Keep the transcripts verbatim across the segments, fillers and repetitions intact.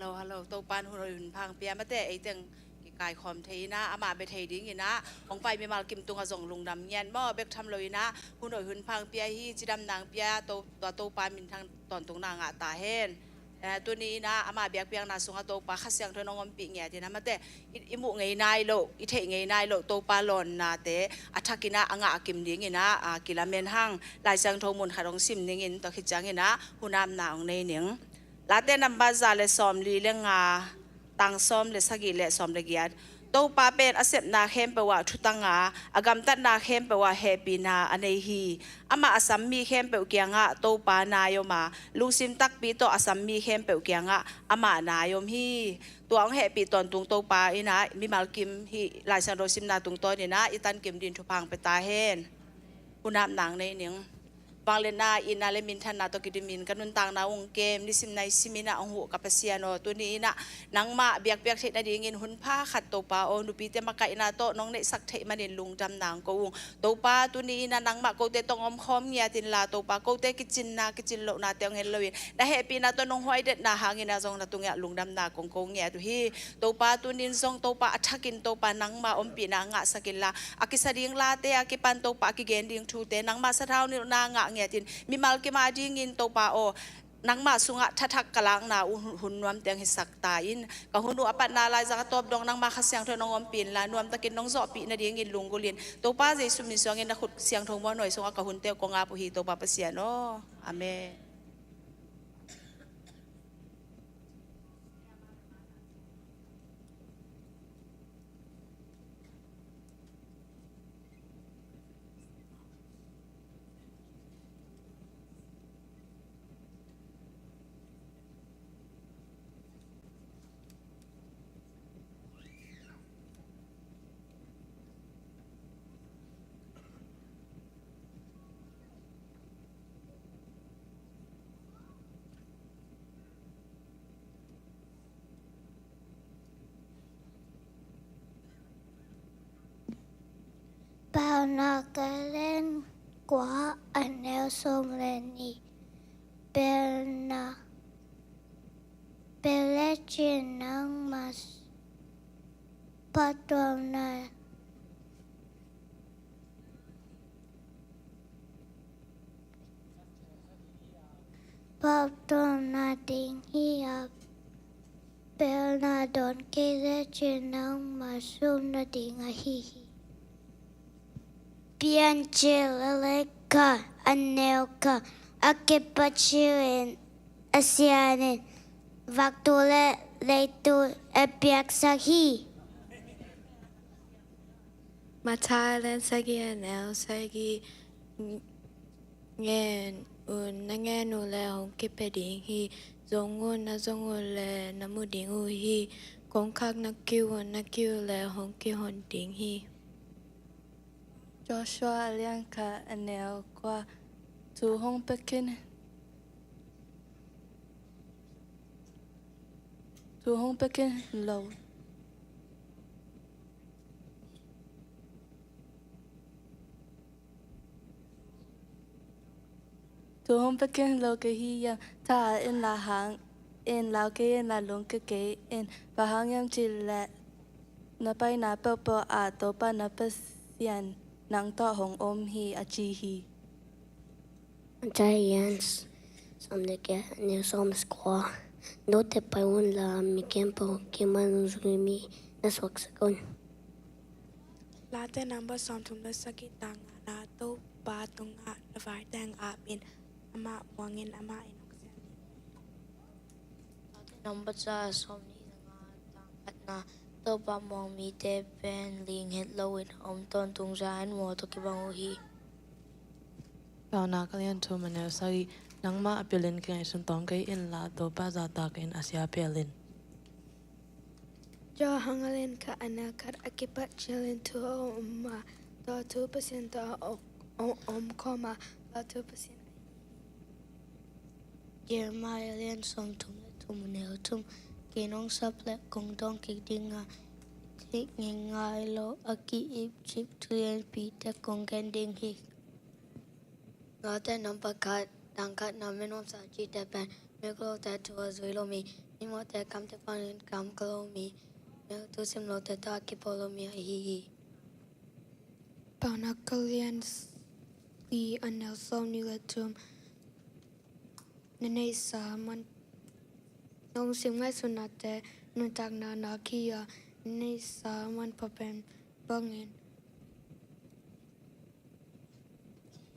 Hallo, hallo. Topa'n hun hoih hun pha hong pia, mate, ei teng kikaikhawm thei in ah, amah bia thei dingin ah, hong pai mimal kim tungah zong lungdam ngiat maw, bek tham lo in ah, hun hoih hun pha hong pia hi, cidamna hong pia, to, tua Topa minthang tawntungna ngah ta hen. Eh, tuni in ah, amah biakpiakna sungah Topa Kha Siangtho in hong ompih ngiat in ah, mate, i, i muh ngei nai loh, i theih ngei nai loh Topa lawnnate a thak in ah, a ngah kim dingin ah, a kilamen hang. Lai Siangtho mun khat hong sim ning in, tua khit ciangin ah, hun apna hong nei ning. Late number za le sawmli le nga, tang sawm le sagih le sawm le giat. Topa pen a sepna khempeuh ah thutang a, a gamtatna khempeuh ah hehpihna a nei hi. Amah a sam mi khempeuh kiangah Topa nai om a, lungsim takpi tawh a sam mi khempeuh kiangah amah nai om hi. Tua hong hehpih tawntung Topa in ah mimal kim hih Lai Siangtho simna tungtawn in ah i tan kim dingin thupha hong pia ta hen. Hun apna hong nei ning. Vangliatna, itna le minthanna tawh kidimin ka nuntakna hong kem, nisim naisim in ah hong huh ka Pasian aw, tuni in ah nangmah biakpiak theih nadingin hun pha khat Topa aw, nupite makaihna tawh nong neihsak theih manin lungdamna hong ko ung. Topa, tuni in ah nangmah kote tawh hong omkhawm ngiat inla, Topa, kote kicinna, kicin lohnate hong en loin, na hehpihna tawh nong huaidetna hangin ah zong na tungah lungdamna kong ko ngiat uh hi. Topa, tuni in zong Topa a thakin Topa nangmah ompihna ngahsak inla, a kisa ding late a kipan Topa a kigen ding thute nangmah sathau nilhna ngah ngiatin, mimal kim a dingin Topa aw, nangmah sungah thathak ka lakna uh hun, hun nuamte hong hisak ta in, ka hun uh a patna laizang a tawp dong nangmah Kha Siangtho in hong ompih inla, nuamtakin nong zawhpih nadingin lunggulhin, Topa Jesu min suangin na khut siangtho muanhuai sungah ka hunte uh kong ap uh hi, Topa Pasian aw. Amen. Paunak a lian kua, a neu sawm le nih. Pelna, pel le cin nangmah pahtuamna, pahtuamna ding hi a, pelna dawn kei le cin nangmah sum nading ahi hi. Piancil a lian khat, a neu khat, a kipat cilin a sianin, vaktu le leitu a piaksak hi. Matthai a lian sagih, a neu sagih. Ngen un, na ngen uh leh hong kipia ding hi. Zong un, na zong uh leh na mu ding uh hi. Kong khak na kiu un, na kiu leh hong kihon ding hi. Joshua a lian khat, a neu kua. Thu hong pia khin, thu hong pia khin lo. Thu hong pia khin lo ka hi hiam? Tha a in la hang in lau kei in la lungkia kei in. Bang hang hiam cih leh na paina peuhpeuh ah Topa na Pasian nang tawh hong om hi, a ci hi. Matthai a lian sawm le giat, a neu sawm le kua. Note pai un la, mi khempeuh kiangah nungzui mi na suaksak un. Late number sawmthum le sagih, tang ngana. Topa tungah na vaite hong ap in, amah muangin amah in hong siam ding. Late number za, sawmnih le nga, tang khatna. Topa muang mite pen ling het loin a om tawntung za in mual tawh kibang uh hi. Paunak a lian thum, a neu sagih. Nangmah a pilin kingaihsun tawm kei inla, Topa zahtakin a sia pelin. Johan a lian khat, a neu khat. A kipat cilin thu a om a, tua thu Pasian tawh a om, om, omkhawm a, tua thu Pasian. Jeremiah a lian sawmthum le thum, a neu thum. Kei nong sap leh kong dawng kik ding a, theih ngeingai lo a ki-ipcip thulianpite kong gen ding hi. Late number khat, Tang khatna, mi nuamsa a cihte pen, mi gilo te thu a zui lo mi, mi mawhte kamtat bangin kamkal lo mi, mi thusim lote tawh a kipawl lo mi ahi hi. Paunak a lian li, a neu sawmnih le thum. Na neihsa man, na lungsim ngaihsutnate nuntakna nak hi a, na neihsa manpha pen bangin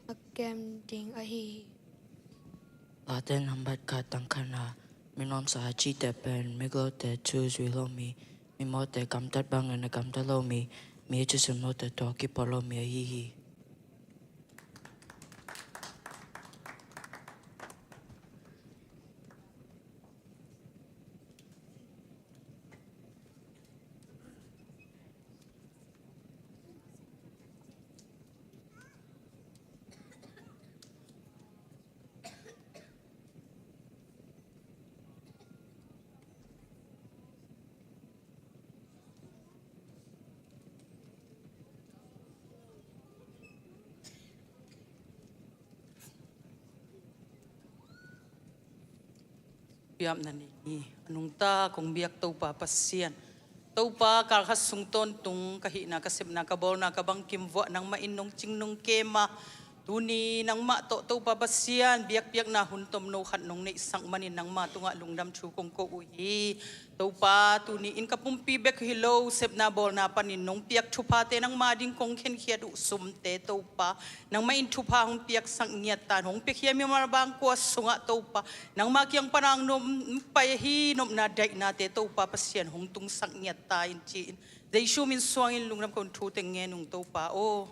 a kem ding ahi hi. Late nambat khat, tang khatna, mi nuamsa a cihte pen, mi gilote thu zui lo mi, mi mawhte kamtat bangin a kamtat lo mi, mi thusim lote tawh a kipawl lo mi ahi hi. Biakna nei ni, a nungta kong biak Topa Pasian. Topa, kal khat sung tawntung ka hihna, ka sepna, ka bawlna, ka bangkim vuah nangmah in nong cing nong kem a, tuni nangmah tawh Topa Pasian, biakpiakna hun tomno khat nong neihsak manin nangma tungah lungdam thu kong ko uh hi. Topa, tuni in ka pumpi bek hi lo, sepna bawlna panin nong piak thuphate nangma ding kong khenkhiat uh sumte, Topa, nangmah in thupha hong piaksak ngiat ta in, hong piakhia mimal bangkua sungah, Topa, nangma kiang pan a hong nop pai ahi nopna daihnate, Topa Pasian, hong tungsak ngiat ta in, ci-in Jesu min suangin lungdam kong thu teng ngen ung, Topa aw.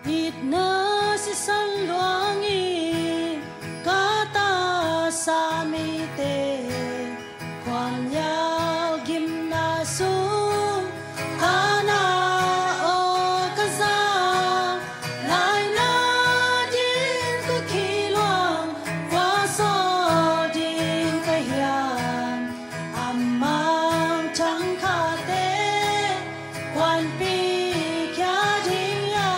Itna sisan luangin ka tasa mite khuamial gimna sung ka na aw ka za, laina ding ka kiluang, vua sawl ding ka hiam, a mangthang khate kuanpih khia ding hiam.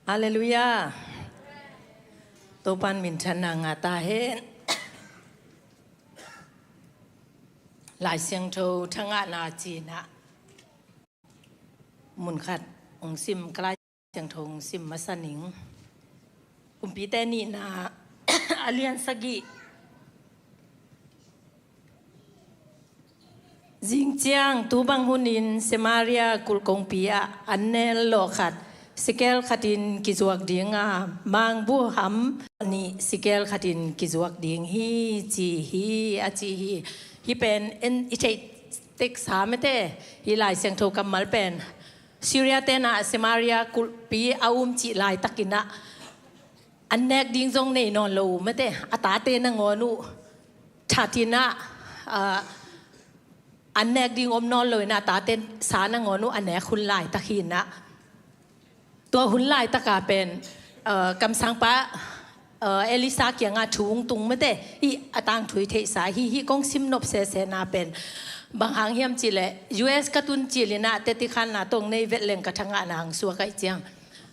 Halleluiah. Topan minthanna ngah ta hen. Lai Siangtho thangahna cinah mun khat hong sim, ka Lai Siangtho hong sim masa ning. Kumpite nihna a lian sagih. Zingciang tu bang hunin Samaria kulh kongpi ah an nel lawh khat, sikel khatin kizuak ding a, mangbuham nih sikel khatin kizuak ding hi, ci hi, a ci hi. Hih pen en i theih teksa mete, hih Lai Siangtho kammal pen Syria tenah Samaria kulhpi a um cih laitakinah an nek ding zong nei nawn lo uh mete, a tate nangawn uh thatinah, ah, an nek ding om nawn lo inah a tate sa nangawn uh a nek hun laitak hinah. Tua hun laitaka pen, ah, kamsangpa, ah, Elisa kiangah thu hong tung mete, hih a tangthu i theihsa hi. Hih kong sim nop sesena pen bang hang hiam cihleh, U S ka tun cilinah tetikhanna tong nei vetleng ka thangahna hong suak aih ciang,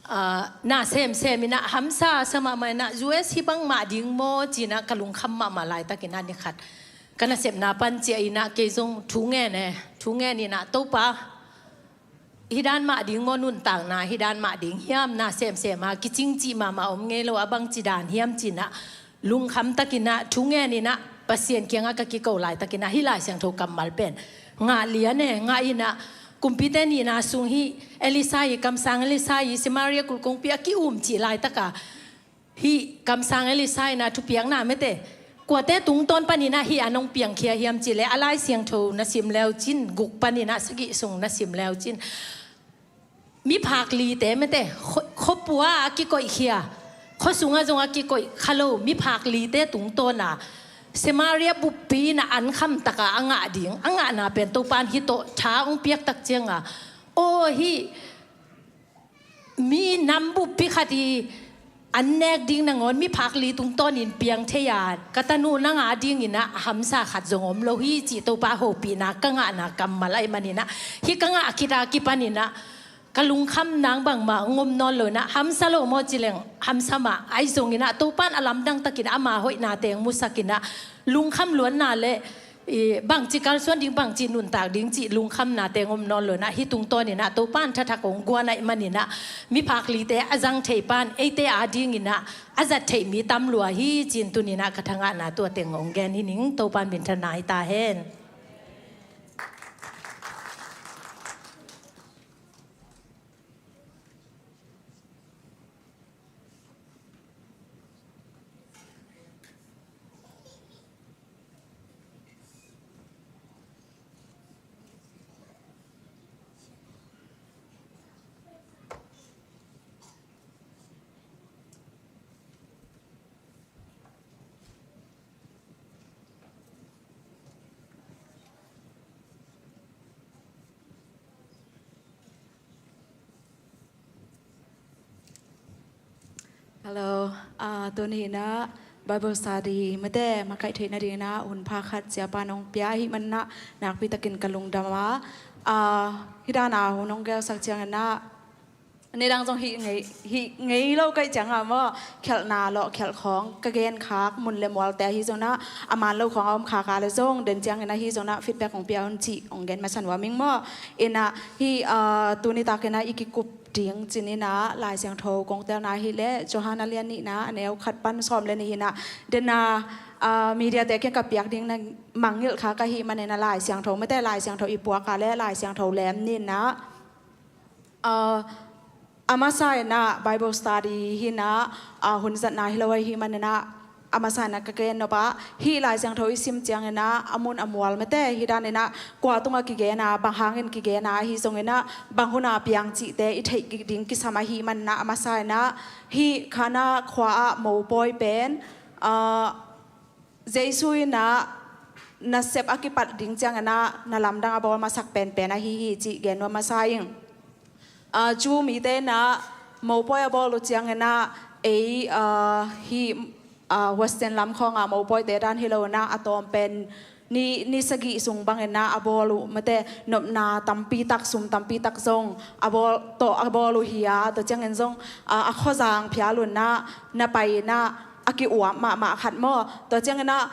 ah, na semsem inah hamsa sa mahmah inah, U S hih bang mah ding maw cinah ka lungkham mahmah laitakinah ni khat ka nasepna pan ciah inah kei zong thu ngen e, thu ngen inah, Topa, hih dan mah ding maw, nuntakna hih dan mah ding hiam, na semsem a kicing cih mahmah om ngei lo, a bangci dan hiam cinah lungkham takinah thu ngen inah Pasian kiangah ka kiko laitakinah hih Lai Siangtho kammal pen ngah lian e, ngah inah kumpite nihna sung hih Elisa i, kamsang Elisa i Samaria kulh kongpi a ki-um cih laitaka hih kamsang Elisa inah thupiakna mete, kuate tungtawn paninah hih a nong piangkhia hiam cihleh, a Lai Siangtho na sim leucin, guk paninah sagih sung na sim leucin, miphak lite mete, khua-, khuapua a kikoihkhia, khua sungah zong a kikoih kha lo miphak lite tungtawna Samaria buppi inah an khamtaka a ngah ding, a ngahna pen Topan hih tawh tha hong piaktak cianga, aw, hih mi nam buppi khat i an nek ding nangawn miphak li tungtawnin piang thei a, ka tanu nang a dinginah hamsa khat zong om lo hi, cih Topa hopihna ka ngahna kammal aih maninah, hih ka ngah khita kipaninah ka lungkham nang bangmah hong om nawn lo inah, hamsa lo maw cileng hamsa mah aih zonginah Topan a lamdang takin ama hoihnate hong musakinah lungkham luanna le i, bangci kalsuan ding, bangci nuntak ding cih lungkhamnate hong om nawn lo inah, hih tungtawninah Topan thathak hong guan aih maninah miphak lite a zang thei pan eite a dinginah a zat theih mi tam lua hi, cin tuninah ka thangahna tua teng hong gen hi ning. Topan minthanna hi ta hen. Hello. Ah, tuni inah Bible study mete makaih theih nadinginah hun pha khat Siapa nong pia ahih maninah nakpi takin ka lungdam a, ah, hih dana hun hong gelsak cianginah nidang zong hih ngei, hih ngei lo kaih cianga maw, khialhna lawh khialh khawng ka genkhak mun le mualte ahi zonginah a man lo khawng a om khaka le zong den ciangin ahi zonginah feedback hong pia un cih hong gen masa nuam ing maw. Inah hih, ah, tuni takinah i kikup ding cininah Lai Siangtho kong telna hileh Johan a lian nihna a neu khat pan sawm le nih hinah, dena, ah, mediate kiang ka piak ding na mangngilh kha ka hih maninah Lai Siangtho mete, Lai Siangtho i puaka le Lai Siangtho lem ninah, ah, a masa inah Bible study hinah, ah, hun zatna hi lo ahi maninah a masa inah ka gen nop ah, hih Lai Siangtho i sim cianginah a mun a mual mete, hih daninah kua tungah kigena, bang hangin kigena ahi zonginah bang huna piang cihte i theih ding kisam ahi maninah a masa inah hih Kana khua ah mopawi pen, ah, Jesu inah nasep a kipat ding cianginah na lamdang a bawl masak penpen ahi hi cih gen nuam masa ing. Ah, Jew mite inah mopawi a bawl uh cianginah ei, ah, hih, ah, Western lam khawngah mopawite dan hi lo inah a tawm pen ni, ni sagih sung bangin ah a bawl uh mate, nopna tampi tak, sum tampi tak zong a bawl, tawh a bawl uh hi a, tua ciangin zong, ah, a khuazang phial un ah na pai in ah a ki-uap mahmah khat maw. Tua ciangin ah,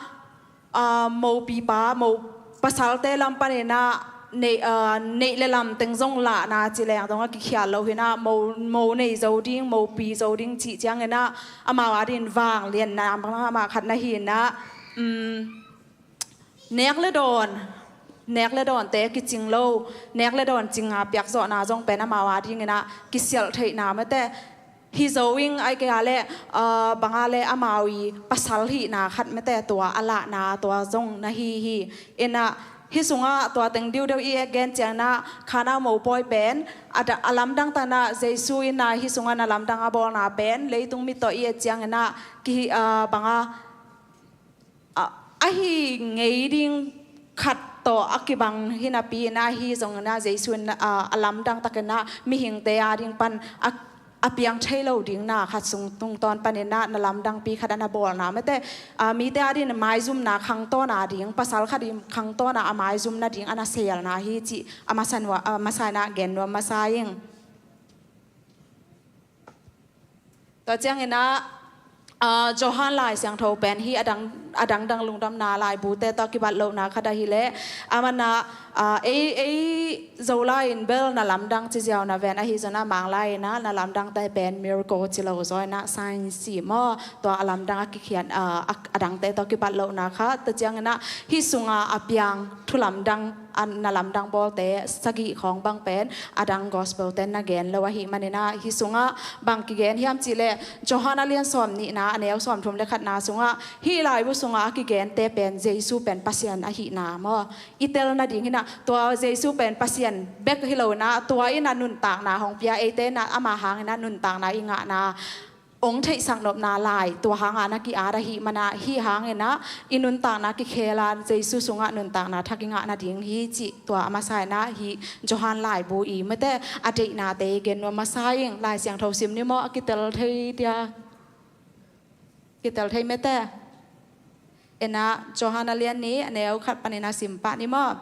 ah, mopipa, mo pasalte lam panin ah neih, ah, neih le lam teng zong lahna ci leng zong a kikhial lo hi in ah, mo, mo nei zo ding, mopi zo ding cih ciangin ah amau adingin vanglianna mahmah khat na hi in ah, um, nek le dawn, nek le dawnte kicing lo, nek le dawn cinga piakzawhna zong pen amau adingin ah kisialh theihna mate, hi zo ing, ahih kei leh, ah, bang a leh amau i pasal hihna khat mate, tua a lahna tua zong na hi hi. In ah hih sungah tua teng diudeu i gen ciangin ah Kana mopawi pen a da-, a lamdang takin ah Jesu in ah hih sungah na lamdang a bawlna pen leitung mit tawh i et ciangin ah ki, ah, bang a, a, ahi ngei ding khat tawh a kibang hi napi in ah, ahi zongin ah Jesu in, a, a lamdang takin ah mihingte ading pan a, a piang thei lo dingna khat sung tungtawn panin ah na lamdangpi khat a na bawlna mate, a, mite adingin maizumna khangtawna ding, pasal khat in khangtawna a maizumna ding a na selna hi cih a masa nuam, a masa in ah gen nuam masa ing. Tua ciangin ah, ah, Johan Lai Siangtho pen hih a dang, a dangdang lungdamna laibute tawh kibat lohna khat ahih leh, aman ah, ah, ei, ei Zolai in bel na lamdang ci ziau na ven, ahi zongin ah Manglai in ah na lamdangte pen miracle ci lo zaw in ah sign ci maw, tua a lamdang a kikhiat, ah, a, a dangte tawh kibat lohna khat. Tua ciangin ah hih sungah a piang thu lamdang, a na lamdang bawlte sagih khawng bang pen a dang gospel ten na gen lo ahih manin ah, hih sungah bang kigen hiam cih leh Johan a lian sawm nihna a neu sawm thum le khatna sungah hih laibu sungah a kigente pen Jesu pen Pasian ahihna maw i tel nading hi in ah, tua Jesu pen Pasian bek hi lo in ah, tua in ah nuntakna hong pia, eite in ah ama hangin ah nuntakna i ngahna hong theihsak nopna lai, tua hangah na ki-at ahih manin ah, hih hangin ah i nuntakna kikhel a, Jesu sungah nuntakna thak i ngah nading hi cih tua a masa in ah hih Johan laibu i mate a deihnate i gen nuam masa ing. Lai Siangtho sim ni maw, a kitel thei dia, kitel thei mate. En ah, Johan a lian nih a neu khat panin ah sim pah ni maw.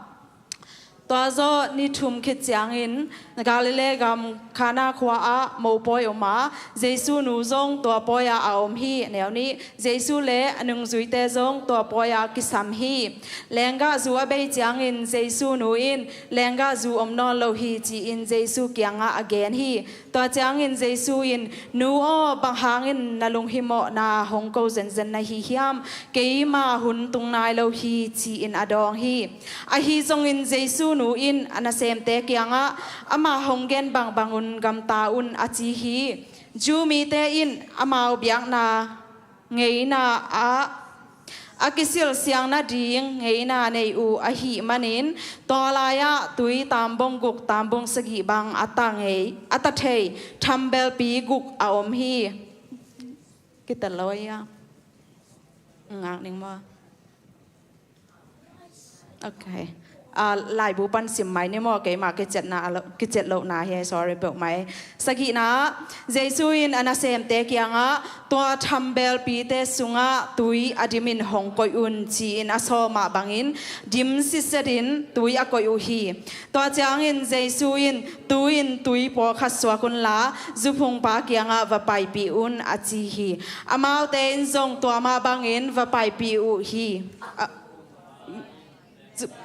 Tua zawh ni thum khit ciangin Galilee gam Kana khua ah mopawi om a, Jesu nu zong tua pawi ah a om hi. A neu nih, Jesu le a nungzuite zong tua pawi ah kisam hi. Lenggahzu a bei ciangin Jesu nu in, "Lenggahzu om nawn lo hi," ci-in Jesu kiangah a gen hi. Tua ciangin Jesu in, "Nu aw, bang hangin na lunghimawhna hong ko zenzen na hi hiam? Keima hun tung nai lo hi," ci-in a dawng hi. Ahi zongin Jesu nu in a nasemte kiangah, "Amah hong gen bangbang un gamta un," a ci hi. Jew mite in amau biakna ngeina ah a kisilsiang nading ngeina nei uh ahih manin, tua lai-ah tui tambung guk tambung sagih bang a ta ngei, a ta thei thambelpi guk a om hi. Kitel lo a, ngak ning maw? Ok. Ah, laibu pan sim mai ni maw, keimah kiciatna a lo, kiciat lohna hi, sorry peuhmah. Sagihna, Jesu in a nasemte kiangah, "Tua thambelpite sungah tui a dimin hong koih un," ci-in a sawl mah bangin, dim sitsetin tui a koih uh hi. Tua ciangin Jesu in, "Tu-in tui pawlkhat suak unla, zuphungpa kiangah va paipih un," a ci hi. Amaute in zong tua mah bangin va paipih uh hi. A, zu-,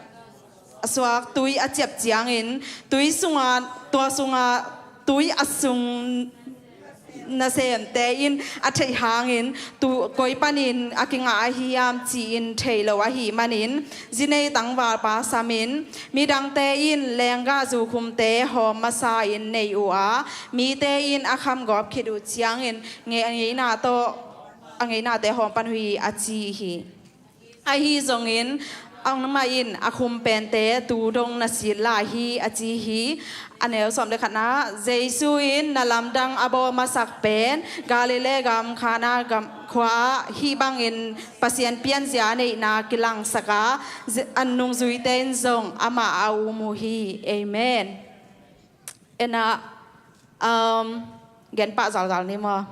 a suak tui a ciap ciangin, tui sunga, tua sunga tui a sung nasemte in a theih hangin, tu-, koi panin a kingah ahi hiam ci-in thei lo ahih manin, zinei tangvalpa samin, midangte in lenggahzu khumte hawm masa-in nei uh a, mite in a khamgawp khit uh ciangin nge-, a ngeina tawh, a ngeinate hawm pan uh hi, a ci hi. Ahi zongin, amah in a khum pente tu dong na sit lai hi, a ci hi. A neu sawm le khatna, Jesu in na lamdang a bawl masak pen Galilee gam Kana gam khua ah hih bangin Pasian pianzia neihna kilangsak a, ze-, a nungzuite in zong amah a um uh hi. Amen. En ah, um, gen pah zalzal ni maw?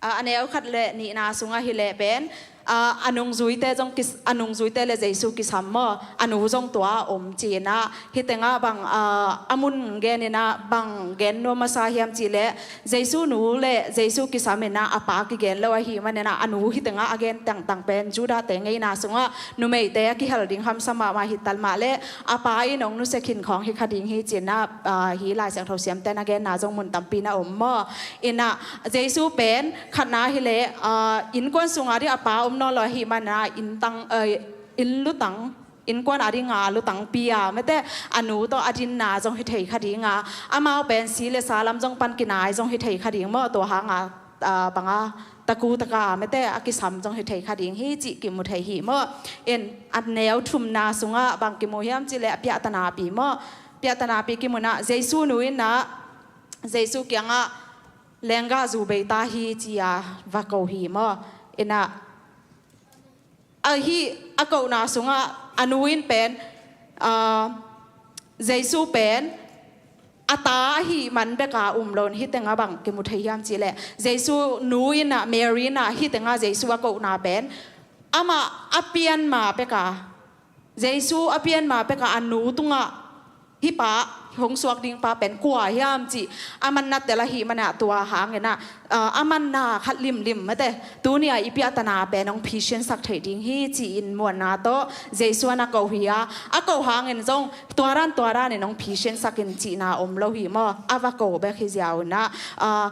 A, a neu khat le nihna sungah hi leh pen, a, a nungzuite zong kis-, a nungzuite le Jesu kisam maw, a nu zong tua a om ci-in ah, hih tengah bang, a, a mun genin ah bang gen nuam masa hiam cih leh, Jesu nu le Jesu kisam in ah a pa kigen lo ahih manin ah, a nu hih tengah a gen tangtang pen Judah-te ngeina sungah numeite a kihel ding hamsa mahmah hi tal mah leh, a pa in hong nusia khin khawng hi kha ding hi ci-in ah, a, hih Lai Siangtho siamte na genna zong mun tampi na om maw. In ah Jesu pen khatna hi leh, a, innkuan sungah ding a pa om nawn lo ahih manin ah, inntang, a, inn lutang, innkuan a ding a lutangpi a, mete, a nu tawh a dinna zong hi thei kha ding a, amau pen si le sa lam zong pan kinai zong hi thei kha ding maw, tua hang a, a, bang a, taku taka, mete, a kisam zong hi thei kha ding hi cih kimu thei hi maw. In, a neu thumna sungah bang kimu hiam cih leh, a piahtanapi maw. Piahtanapi kimu in ah, Jesu nu in ah, Jesu kiangah, "Lenggah zu bei ta hi," ci-a va ko hi maw. In ah, a hih a kohna sungah a nu in pen, a, Jesu pen a ta ahih man bek a um lo-in, hih tengah bang kimu thei hiam cih leh, Jesu nu in ah, Mary in ah, hih tengah Jesu a kohna pen amah a pian ma pek a, Jesu a pian ma pek a, a nu tungah hih pa, hong suak ding pa pen kua hiam cih a manna tel ahih manin ah, tua hangin ah, a, a manna khat limlim, mete, tuni-a i piahtana pen hong phisiansak theih ding hi ci-in muanna tawh Jesu in a ko hi a, a ko hangin zong tua dan tua danin hong phisiansak in cihna om lo hi maw. A va ko bek hi ziau in ah, a,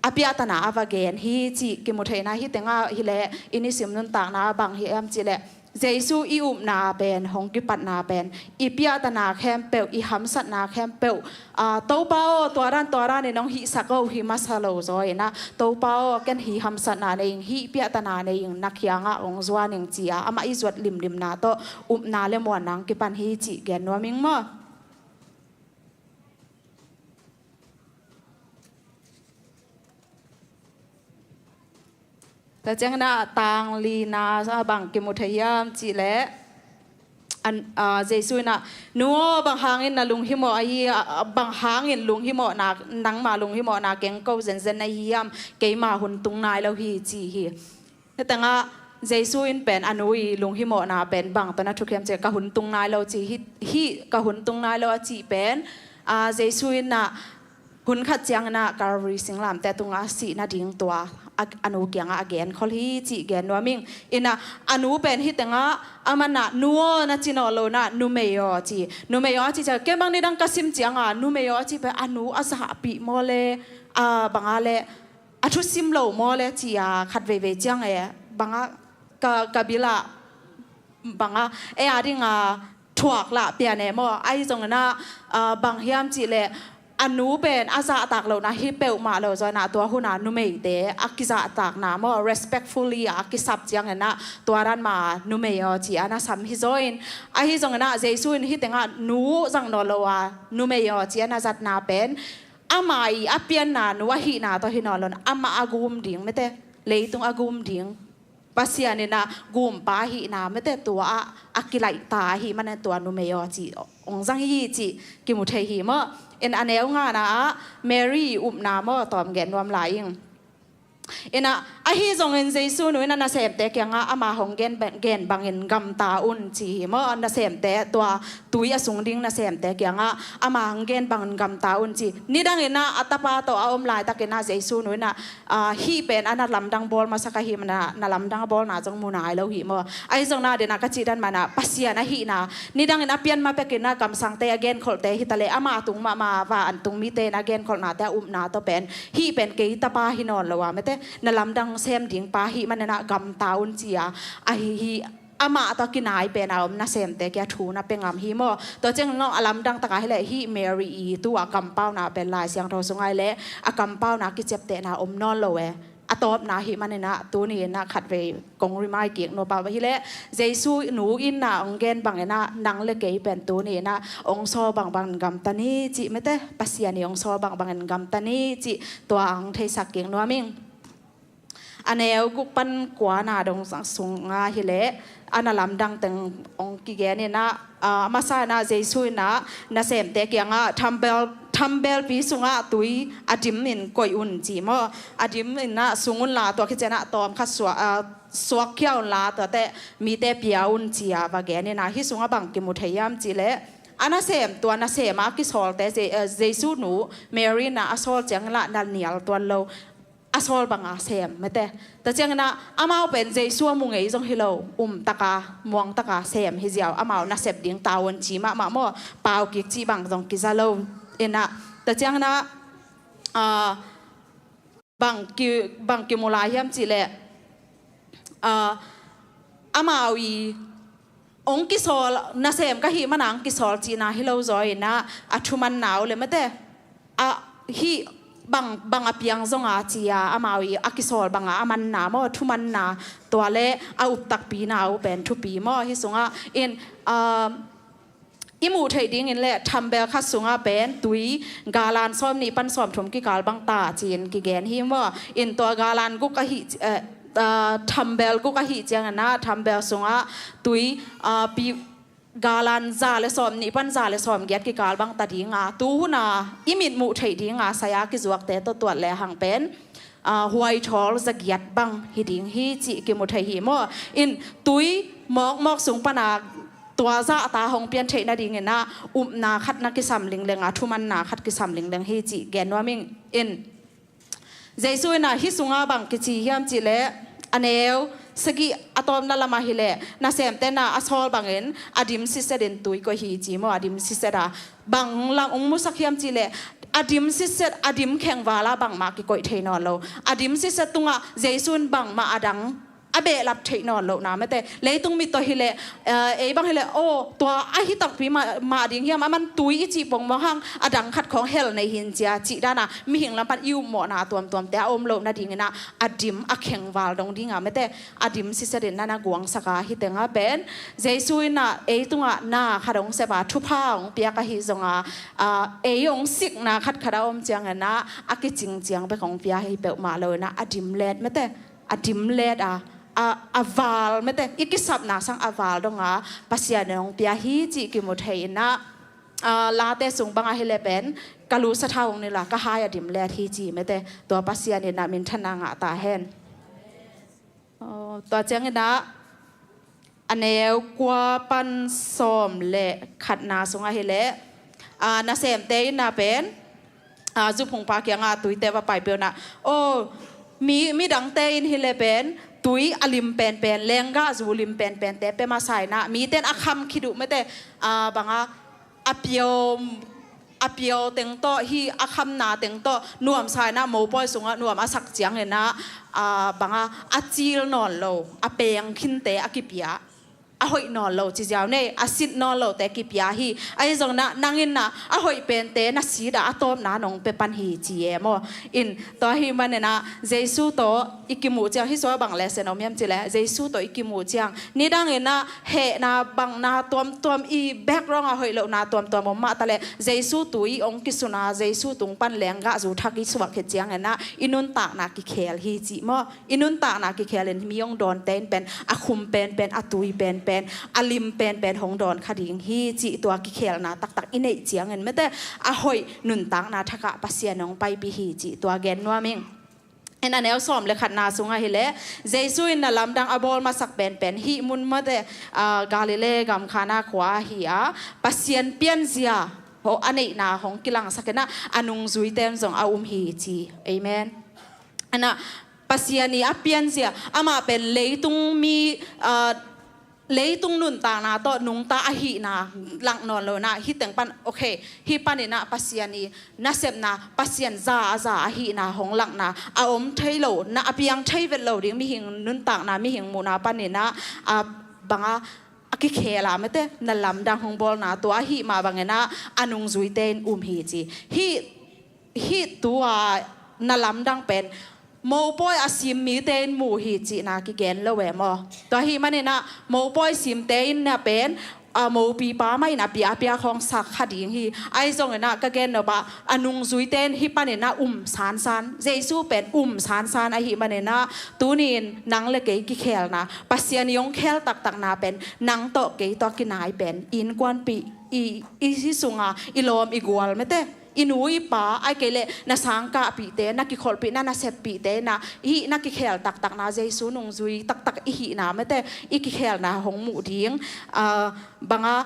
a piahtana a va gen hi cih kimu thei in ah, hih tengah hi leh i nisim nuntakna bang hiam cih leh, Jesu i upna pen, hong kipatna pen, i piahtana khempeuh, i hamsatna khempeuh, a, Topa aw, tua dan tua danin hong hihsak o, hi masa lo zaw in ah, Topa aw, ken hih hamsatna nei ing, hih piahtana nei ing, na kiangah hong zuan ing ci-a amah i zuat limlimna tawh upna le muanna hong kipan hi cih gen nuam ing maw. Tua ciangin ah tang lina ah bang kimu thei hiam cih leh, an, a, Jesu in ah, "Nu aw, bang hangin na lunghimawh ahi, a, a, bang hangin lunghimawhna, nangma lunghimawhna keng ko zenzen na hi hiam, keima hun tung nai lo hi," ci hi. Hih tengah Jesu in pen a nu i lunghimawhna pen bang tawh na thuk hiam cih leh, "Ka hun tung nai lo," ci hi, hih "Ka hun tung nai lo," a cih pen, a, Jesu in ah hun khat ciangin ah Calvary singlamteh tungah a sih nading tua a, a nu kiangah a genkhol hi cih gen nuam ing. In ah a nu pen hih tengah a man ah, "Nu aw," na ci nawn lo in ah, "Numei aw," ci. "Numei aw," a cih ciang, ken bang nidang ka sim ciang a, "Numei aw," a cih pen a nu a zahpih maw le, a, bang a le, a thusim lo maw le ci-a khat veivei ciang e, bang a, ka, ka bil ah bang a, ei a ding a thuak lah pian e maw. Ahi zongin ah, a, bang hiam cih leh, a nu pen a zahtak lohna hi peuhmah lo zaw in ah, tua hun ah numeite a kizahtakna maw, respectfully a kisap ciangin ah, tua dan mah "Numei aw," ci-a na sam hi zaw in. Ahi zongin ah Jesu in hih tengah nu zang nawn lo a, "Numei aw," ci-a na zatna pen, amah i a pianna nu ahihna tawh hi nawn lo in, amah a gum ding, mete, leitung a gum ding, Pasian in ah gumpa ahihna, mete, tua ah a kilaihta ahih manin tua "Numei aw," ci hong zang hi cih kimu thei hi maw. In a neu ngana ah Mary i upna maw, tawm gen nuam lai ing. In ah, ahi zongin Jesu nu in ah nasemte kiangah ama hong gen, gen bangin gamta un ci hi maw. Nasemte, tua tui a sung ding nasemte kiangah ama hong gen bangin gamta un ci. Nidangin ah a tapa tawh a om laitakin ah Jesu nu in ah, a, hih pen a na lamdang bawl masa ka hih manin ah, na lamdang a bawlna zong mu nai lo hi maw. Ahi zongin ah, den a ka cih dan mah in ah, Pasian ahihna, nidangin a pian ma pekin ah kamsangte a genkholhte hi ta leh, ama tung mahmah, va an tung mite in a genkholhnate a upna tawh pen, hih pen kei tapa hi nawn lo a, mete, na lamdang sem ding pa ahih manin ah gamta un ci-a, ahi hi, amah tawh a kinai pen a om nasemte kiang thu na pia ngam hi maw. Tua ciangin ah a lamdang takah hi leh, hih Mary i tu-a kampauna pen Lai Siangtho sungah hi leh a kampauna kiciaptehna om nawn lo e. A tawpna ahih manin ah tuni in ah khatvei kong remind kik nuam pah hi leh, Jesu nu in ah hong gen bangin ah nang le kei pen tuni in ah hong sawl bangbang gamta ni cih, mete, Pasian i hong sawl bangbangin gamta ni cih, tua hong theisak kik nuam ing. A neu guk pan kuana dong sungah hi leh, a na lamdang teng hong kigen in ah, a, masa in ah Jesu in ah nasemte kiangah thambel, Thambelpi sungah tui a dim in koih un ci maw? A dim in ah sung unla, tua khit ciangin ah tawm khat suak, ah, suakkhia unla, tuate mite pia un ci-a va gen in ah, hih sungah bang kimu thei hiam cih leh, a nasem, tua nasem a kisawlte Je-, eh, Jesu nu Mary in ah a sawl ciangin lah na nial tuan lo, a sawl banga sem mate. Tua ciangin ah amau pen Jesu a mu ngei zong hi lo, um taka, muang taka sem hi ziau, amau nasep ding tavuan ci mahmah maw, pau kik cih bang zong kiza lo in ah. Tua ciangin ah, ah, bang ki, bang kimu lai hiam cih leh, ah, amau i hong kisawl, nasem ka hih manin hong kisawl cihna hi lo zaw in ah, a thumanna uh le mate, a hih bang, bang a piang zong a ci-a, amau i a kisawl banga a manna maw, thumanna, tua le a uptakpina uh pen thupi maw. Hih sungah in, ah, i muh theih dingin le thambel khat sungah pen tui galan sawmnih pan sawmthum kikal bang ta ci-in kigen hi maw. In tua galan guk ahih, eh, ah, thambel guk ahih ciangin ah thambel sungah tui, ah, pi, galan za le sawmnih pan za le sawmgiat kikal bang ta dinga, tu huna i mit muh theih dinga saya kizuakte tawh tuat lehang pen, ah, huaithawl zagiat bang hi ding hi cih kimu thei hi maw. In tui mawkmawk sung pana tua zahta hong pian theih nadingin ah upna khat na kisam lingleng a, thumanna khat kisam lingleng hi cih gen nuam ing. In Jesu in ah hih sungah bang kici hiam cih leh, a neu sagih a tawpna lamah hi leh, nasemte in ah a sawl bangin a dim sitset in tui koih hi ci maw, a dim sitset a. Bang lam hong musak hiam cih leh, a dim sitset, a dim khengval ah bangmah kikoih thei nawn lo. A dim sitset tungah Jesu in bangmah a dang a behlap theih nawn lohna mate. Leitung mi tawh hi leh, eh, ei bang hi leh, aw, tua ahi takpi mah, mah ding hiam, aman tui i cih pongmawk hang a dang khat khawng hel nei hi in cia cih dana mihing lam pan i upmawhna tuamtuamte a om loh nadingin ah a dim a khengval dong dinga mate, a dim sitset in na na guangsak a. Hih tengah pen Jesu in ah ei tungah na khat hong sep a, thupha hong piak ahi zonga, ah, ei hong sikna khatkhat a om ciangin ah a kicing ciang bek hong pia hi peuhmah lo in ah a dim let mate, a dim let a, a, a val mate, i kisapna sang a val donga Pasian in hong pia hi cih kimu thei in ah, ah, Late sung bangah hi leh pen ka lu sathau hong nilh a, ka hai a dim let hi ci mate. Tua Pasian in ah minthanna ngah ta hen. Aw, tua ciangin ah a neu kua pan sawm le khatna sungah hi leh, ah, nasemte in ah pen, ah, zuphungpa kiangah tuite va paipih un ah, aw, mi, midangte in hi leh pen tui a lim penpen, lenggahzu lim penpente pia masa in ah, mite in a kham khit uh mate, ah, banga a pio, a pio teng tawh, hih a khamna teng tawh nuamsa in ah mopawi sungah nuam a sak ciangin ah, ah, banga a cil nawn lo, a peng khinte a kipia, a hoih nawn lo ci ziau nei, a sit nawn lote kipia hi. Ahi zongin ah nang in ah a hoih pente na sit a, a tawpna nong pia pan hi ci e maw. In tua ahih manin ah Jesu tawh i kimuh ciang, hih sungah bang lesson om hiam cih leh, Jesu tawh i kimuh ciang nidangin ah hehna bangna tuamtuam, i background a hoih lohna tuamtuam om mah ta leh, Jesu tui hong kisun a, Jesu tung pan lenggahzu thak i suak khit ciangin ah i nuntakna kikhel hi cih maw. I nuntakna kikhel in mi hong dawnte in pen a khum penpen, a tui penpen, a lim penpen hong dawn kha ding hi cih tua kikhelna taktak i neih ciangin mate, a hoih nuntakna thakah Pasian hong paipih hi cih tua gen nuam ing. In a neu sawm le khatna sungah hi leh, Jesu in na lamdang a bawl masak penpen hih mun mate, ah, Galilee gam Kana khua ahi a, Pasian pianzia a neihna hong kilangsak in ah a nungzuite in zong a um hi ci. Amen. In ah Pasian i a pianzia, amah pen leitung mi, ah, leitung nuntakna tawh nungta ahihna lang nawn lo in ah, hih teng pan, okay, hih panin ah Pasian i nasepna, Pasian za a za ahihna hong langna a om thei lo, na a piang thei vet lo ding mihing nuntakna, mihing muhna panin ah, ah, banga a kikhel a mate, na lamdang hong bawlna tua ahih mah bangin ah a nungzuite in um hi ci. Hih, hih tua na lamdang pen mopawi a sim mite in mu hi cihna kigen lo e maw. Tua ahih manin ah mopawi simte in ah pen, a, mopipa mah in a pia, a pia khawng sak kha ding hi. Ahi zongin ah ka gen nop ah a nungzuite in hih panin ah um sansan, Jesu pen um sansan ahih manin ah tuni in nang le kei kikhelna, Pasian i hong khel taktakna pen nang tawh kei tawh kinai pen innkuanpih, i, i, i sunga i lawm i gual mate, i nu i pa, ahih kei leh na sangkahpihte, na kikholhpihna, na seppihte in ah, hih na kikhel taktakna, Jesu nungzui taktak i hihna mate, i kikhelna hong muh ding. Ah, bang a,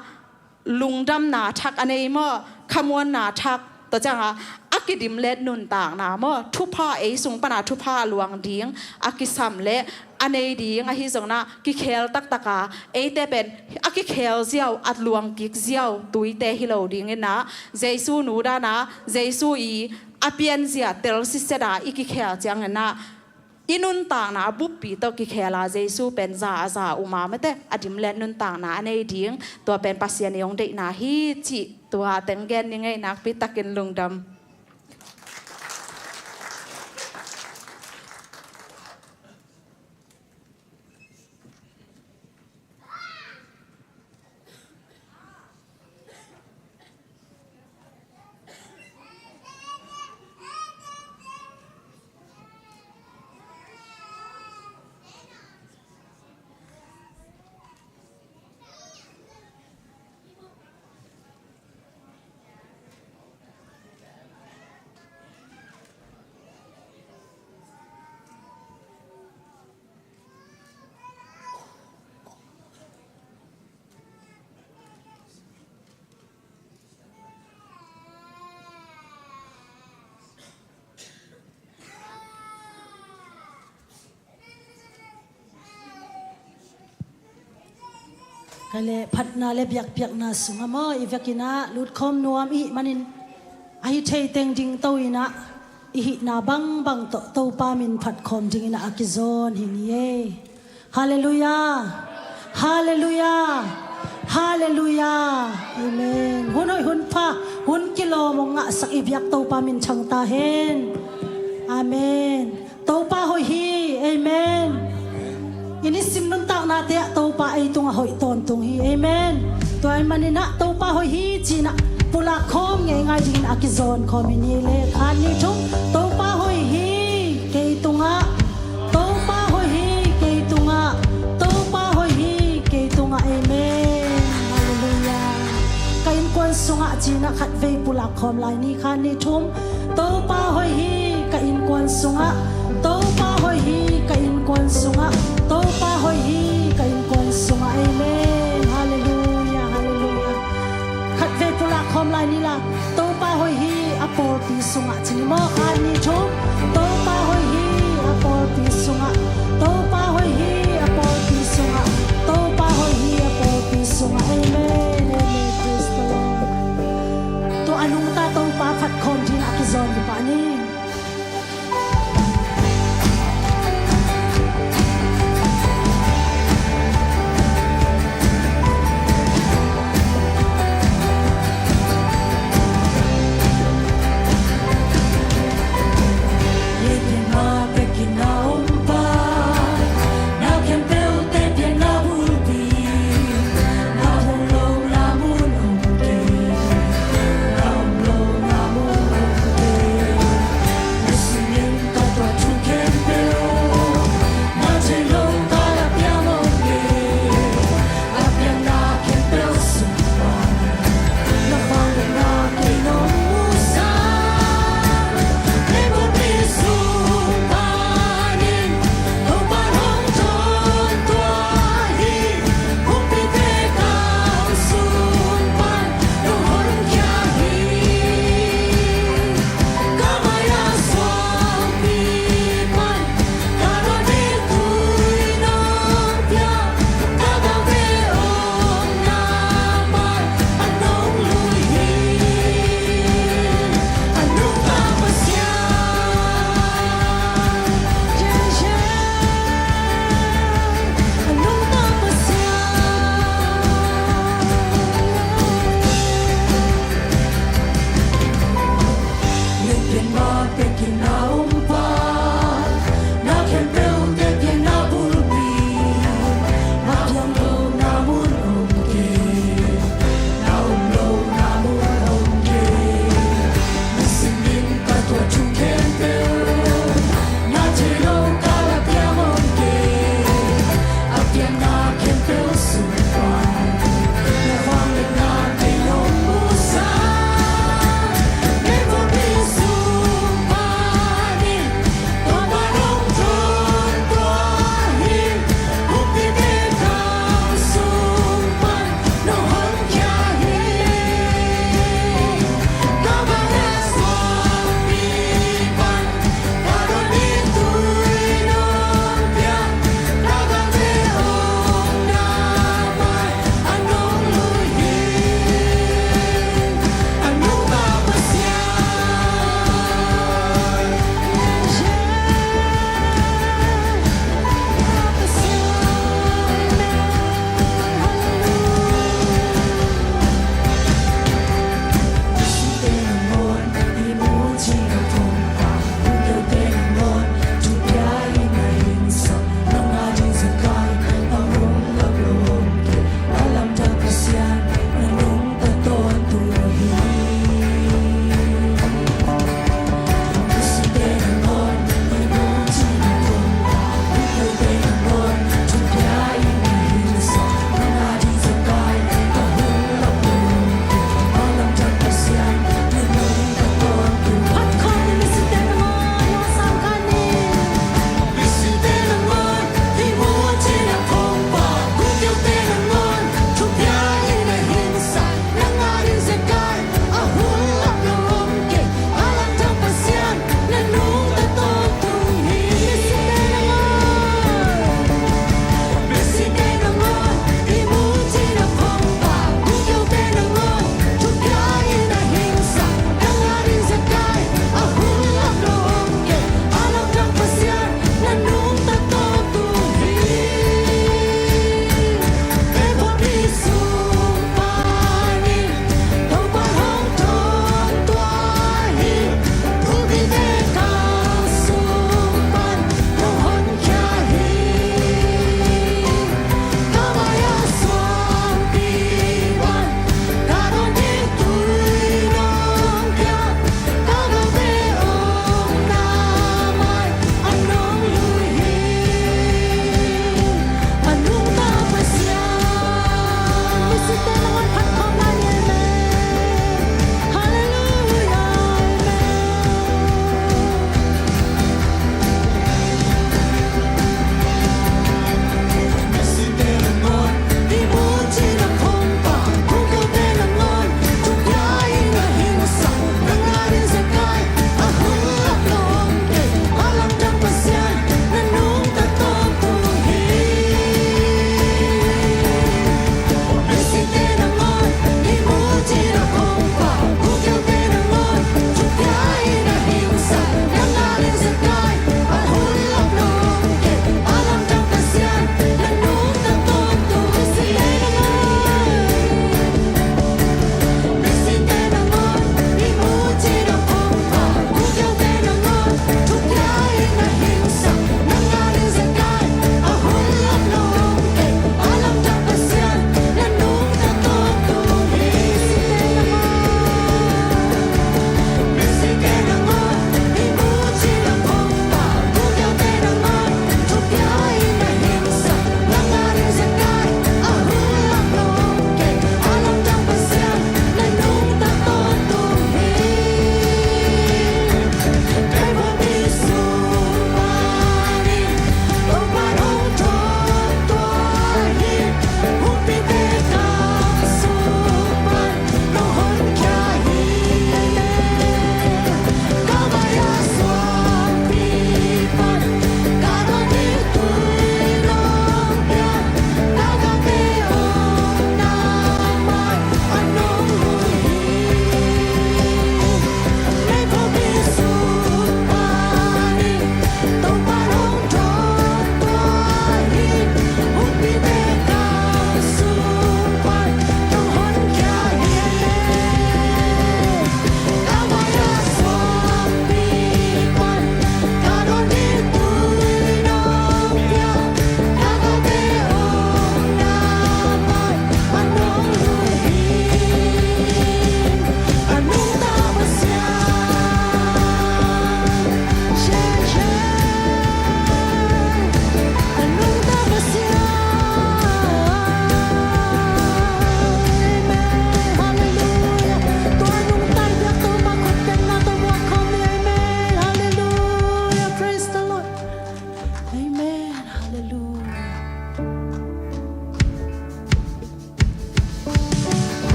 lungdamna thak a nei maw, khamuanna thak, tua ciang a, a kidimlet nuntakna maw, thupha, ei sung pan a thupha a luang ding a kisam leh a nei ding ahi zongin ah, kikhel taktak a, eite pen a kikhel ziau, a luang kik ziau tuite hi lo dingin ah, Jesu nu dan a, Jesu i a pianzia tel sitset a i kikhel ciangin ah, i nuntakna a buppi tawh kikhel a, Jesu pen za a za um a mate, a dimlet nuntakna a nei ding, tua pen Pasian i hong deihna hi cih tua teng gen ni ing ei. Nakpi takin lungdam. Ka leh phatna le biakpiakna sungah maw, i vekin ah lutkhawm nuam i hih manin, a hi thei teng dingto in ah, i hihna bangbang tawh Topa min phatkhawm dingin ah a kizawn hi ni ei. Halleluiah. Halleluiah. Halleluiah. Amen. Hun hoih hun pha, hun kilawm hong ngahsak i biak Topa min thang ta hen. Amen. Topa hoih hi. Amen. I nisim nuntaknate ah Topa ei tungah hoih tawntung hi. Amen. Tua ahih manin ah Topa hoih hi ci-in ah pulak khawm ngeingai dingin a kizawn khawm hi ni le. Khat, nih, thum. Topa hoih hi kei tungah. Topa hoih hi kei tungah. Topa hoih hi kei tungah. Amen. Halleluiah. Ka innkuan sungah ci-in ah khatvei pulak khawm lai ni. Khat, nih, thum. Topa hoih hi ka innkuan sungah. Topa hoih hi ka innkuan sungah. Topa hoih hi ka innkuan sungah. Amen. Halleluiah. Halleluiah. Khatvei pulak khawm lai ni la. Topa hoih hi a pawlpi sungah ci ni maw. Khat, nih, thum. Topa hoih hi a pawlpi sungah. Topa hoih hi a pawlpi sungah. Topa hoih hi a pawlpi sungah. Amen. Amen. Praise the Lord. Tua a nungta Topa phatkhawm dingin a kizawn hi pah ni.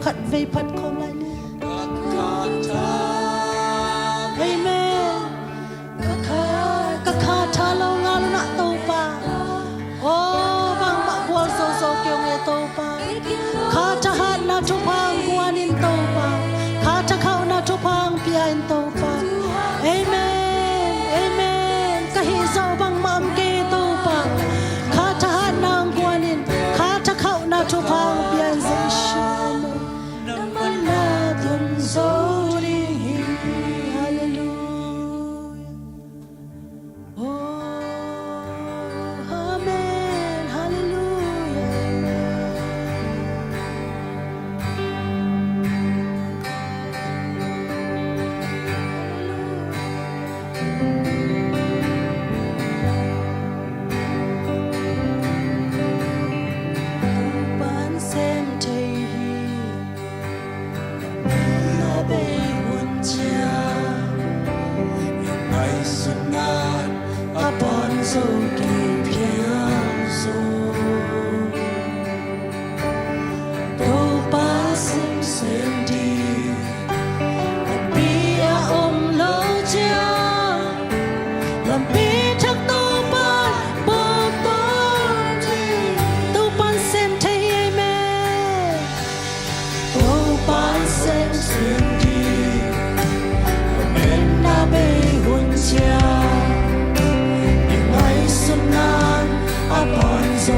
khat vei phat khawm lai ni. Amen. Ka kha, ka kha tha lo ngal un ah Topa. Aw, bangmah gualzo zo kei ung e Topa. Kha thahatna thupha hong guan in Topa. Kha thakhauhna thupha hong pia in Topa. Amen. Amen. Ka hih zawh bangmah om kei Topa. Kha thahatna hong guan in. Kha thakhauhna thupha hong pia in Jesu. Amen. Na manna tun zo ding hi. Hallelujah. Oh, amen. Hallelujah. Topa'n sem thei hi. Na bei hun ciang i ngaihsutna'n a pan zo kei phial zo. Topa semsem ding lampi a om lo ciang, lampi thak Topa bawl tawntung. Topa'n sem thei hi, amen. Topa'n semsem ding, amen. Na bei hun ciang i ngaihsutna'n a pan zo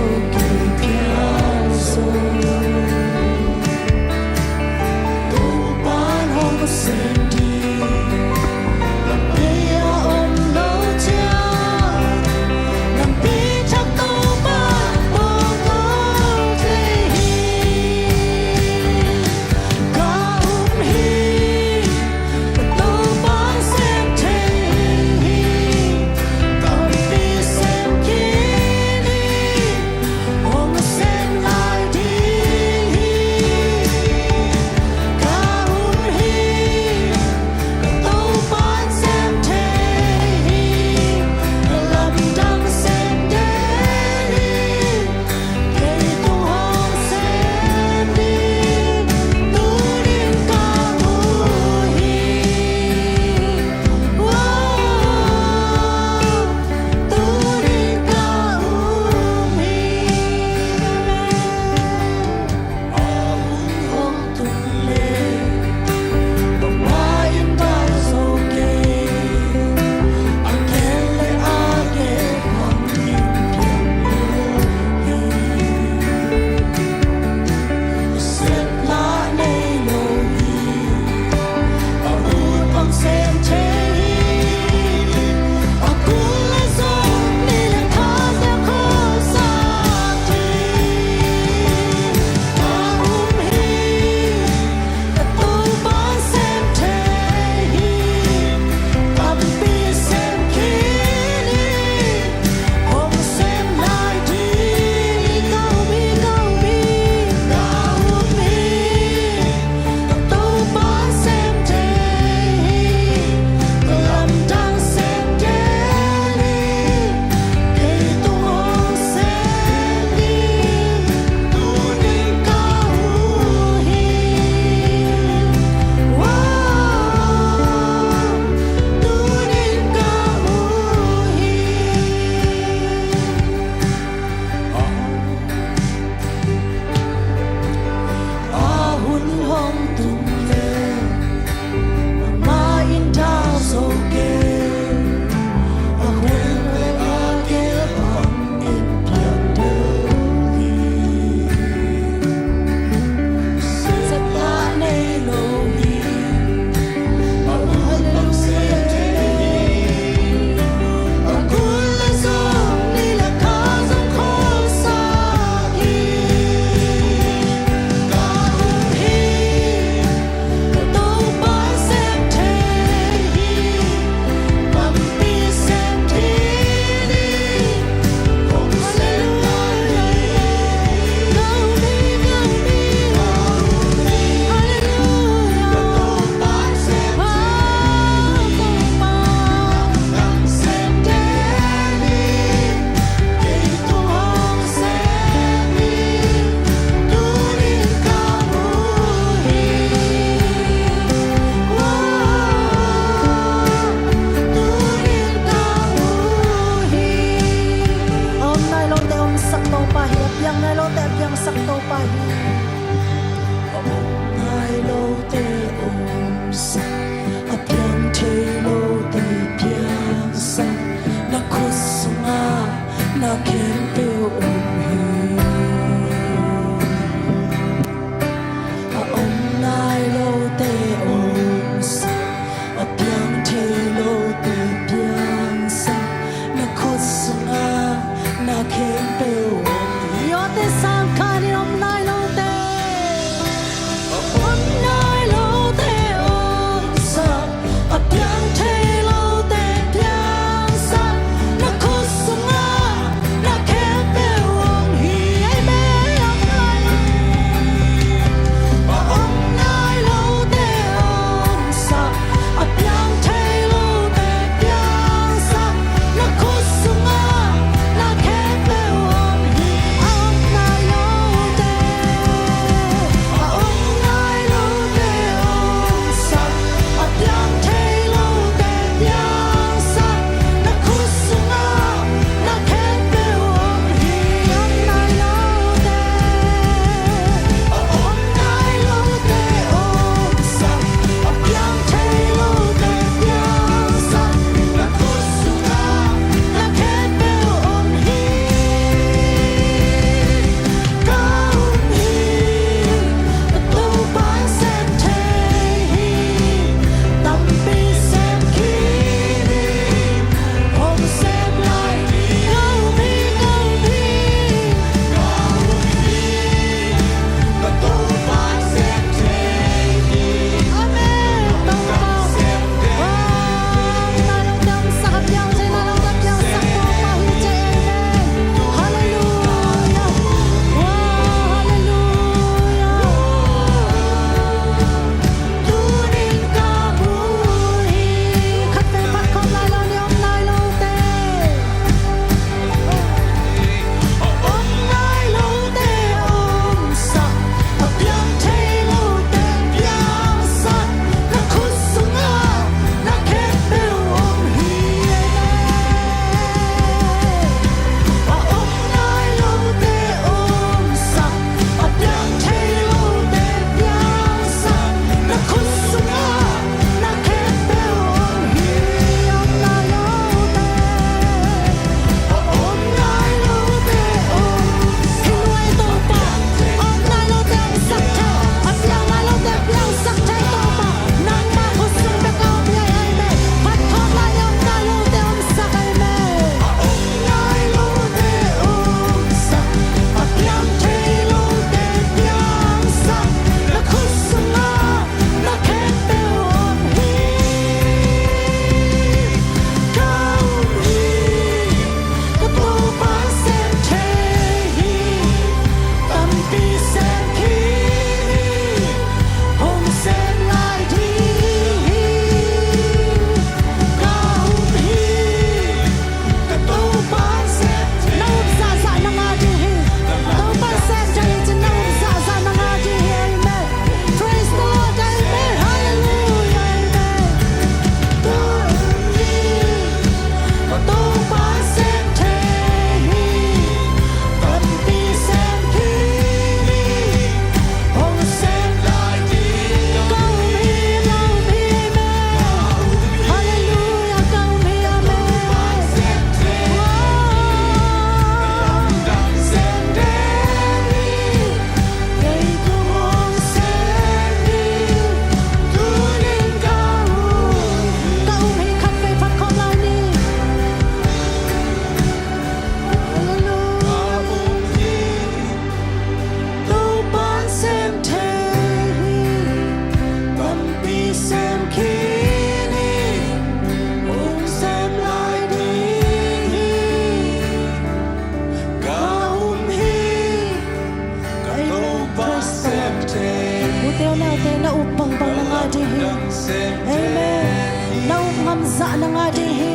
Ding hi.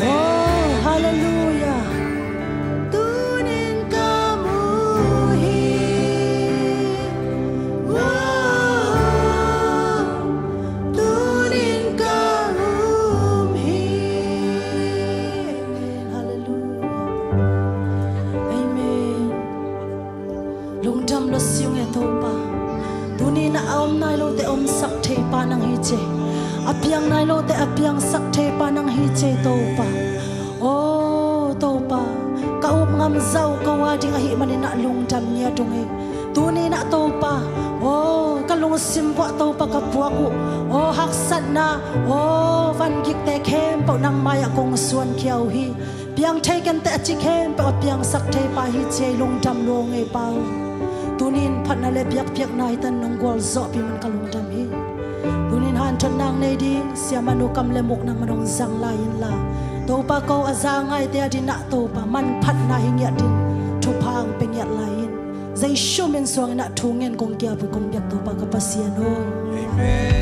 Oh, hallelujah. Tunin ka mu hi. Wow. Tunin ka um hi. Amen. Hallelujah. Amen. Lungdam lo siung e Topa. Tuni-in a om nai lote omsak thei pa nang hi ci e. A piang nai lote a piangsak thei pa nang hi ci e Topa. Aw Topa, ka up ngam zah uh ko a ding ahih manin ah lungdam ngiat ung hi. Tuni-in ah Topa, aw ka lungsim uah Topa ka puak uh, aw haksatna, aw vangikte khempeuh nang mai-ah kong suankhia uh hi. Piang thei kenteh a ci khempeuh a piangsak thei pa hi ci e, lungdam lo ngei pa uh. Tuni-in phatna le biakpiakna hi tan nong gualzawhpih man ka lungdam hi. Tuni-in hanthotna nei ding siamahnu kam le muk nangman hong zang lai inla, Topa ko a za ngaite a dingin ah Topa manphatna hi ngiat dingin thupha hong pia ngiat lai in. Jesu min suangin ah thu ngen kong kiap uh kong biak Topa ka Pasian aw. Amen.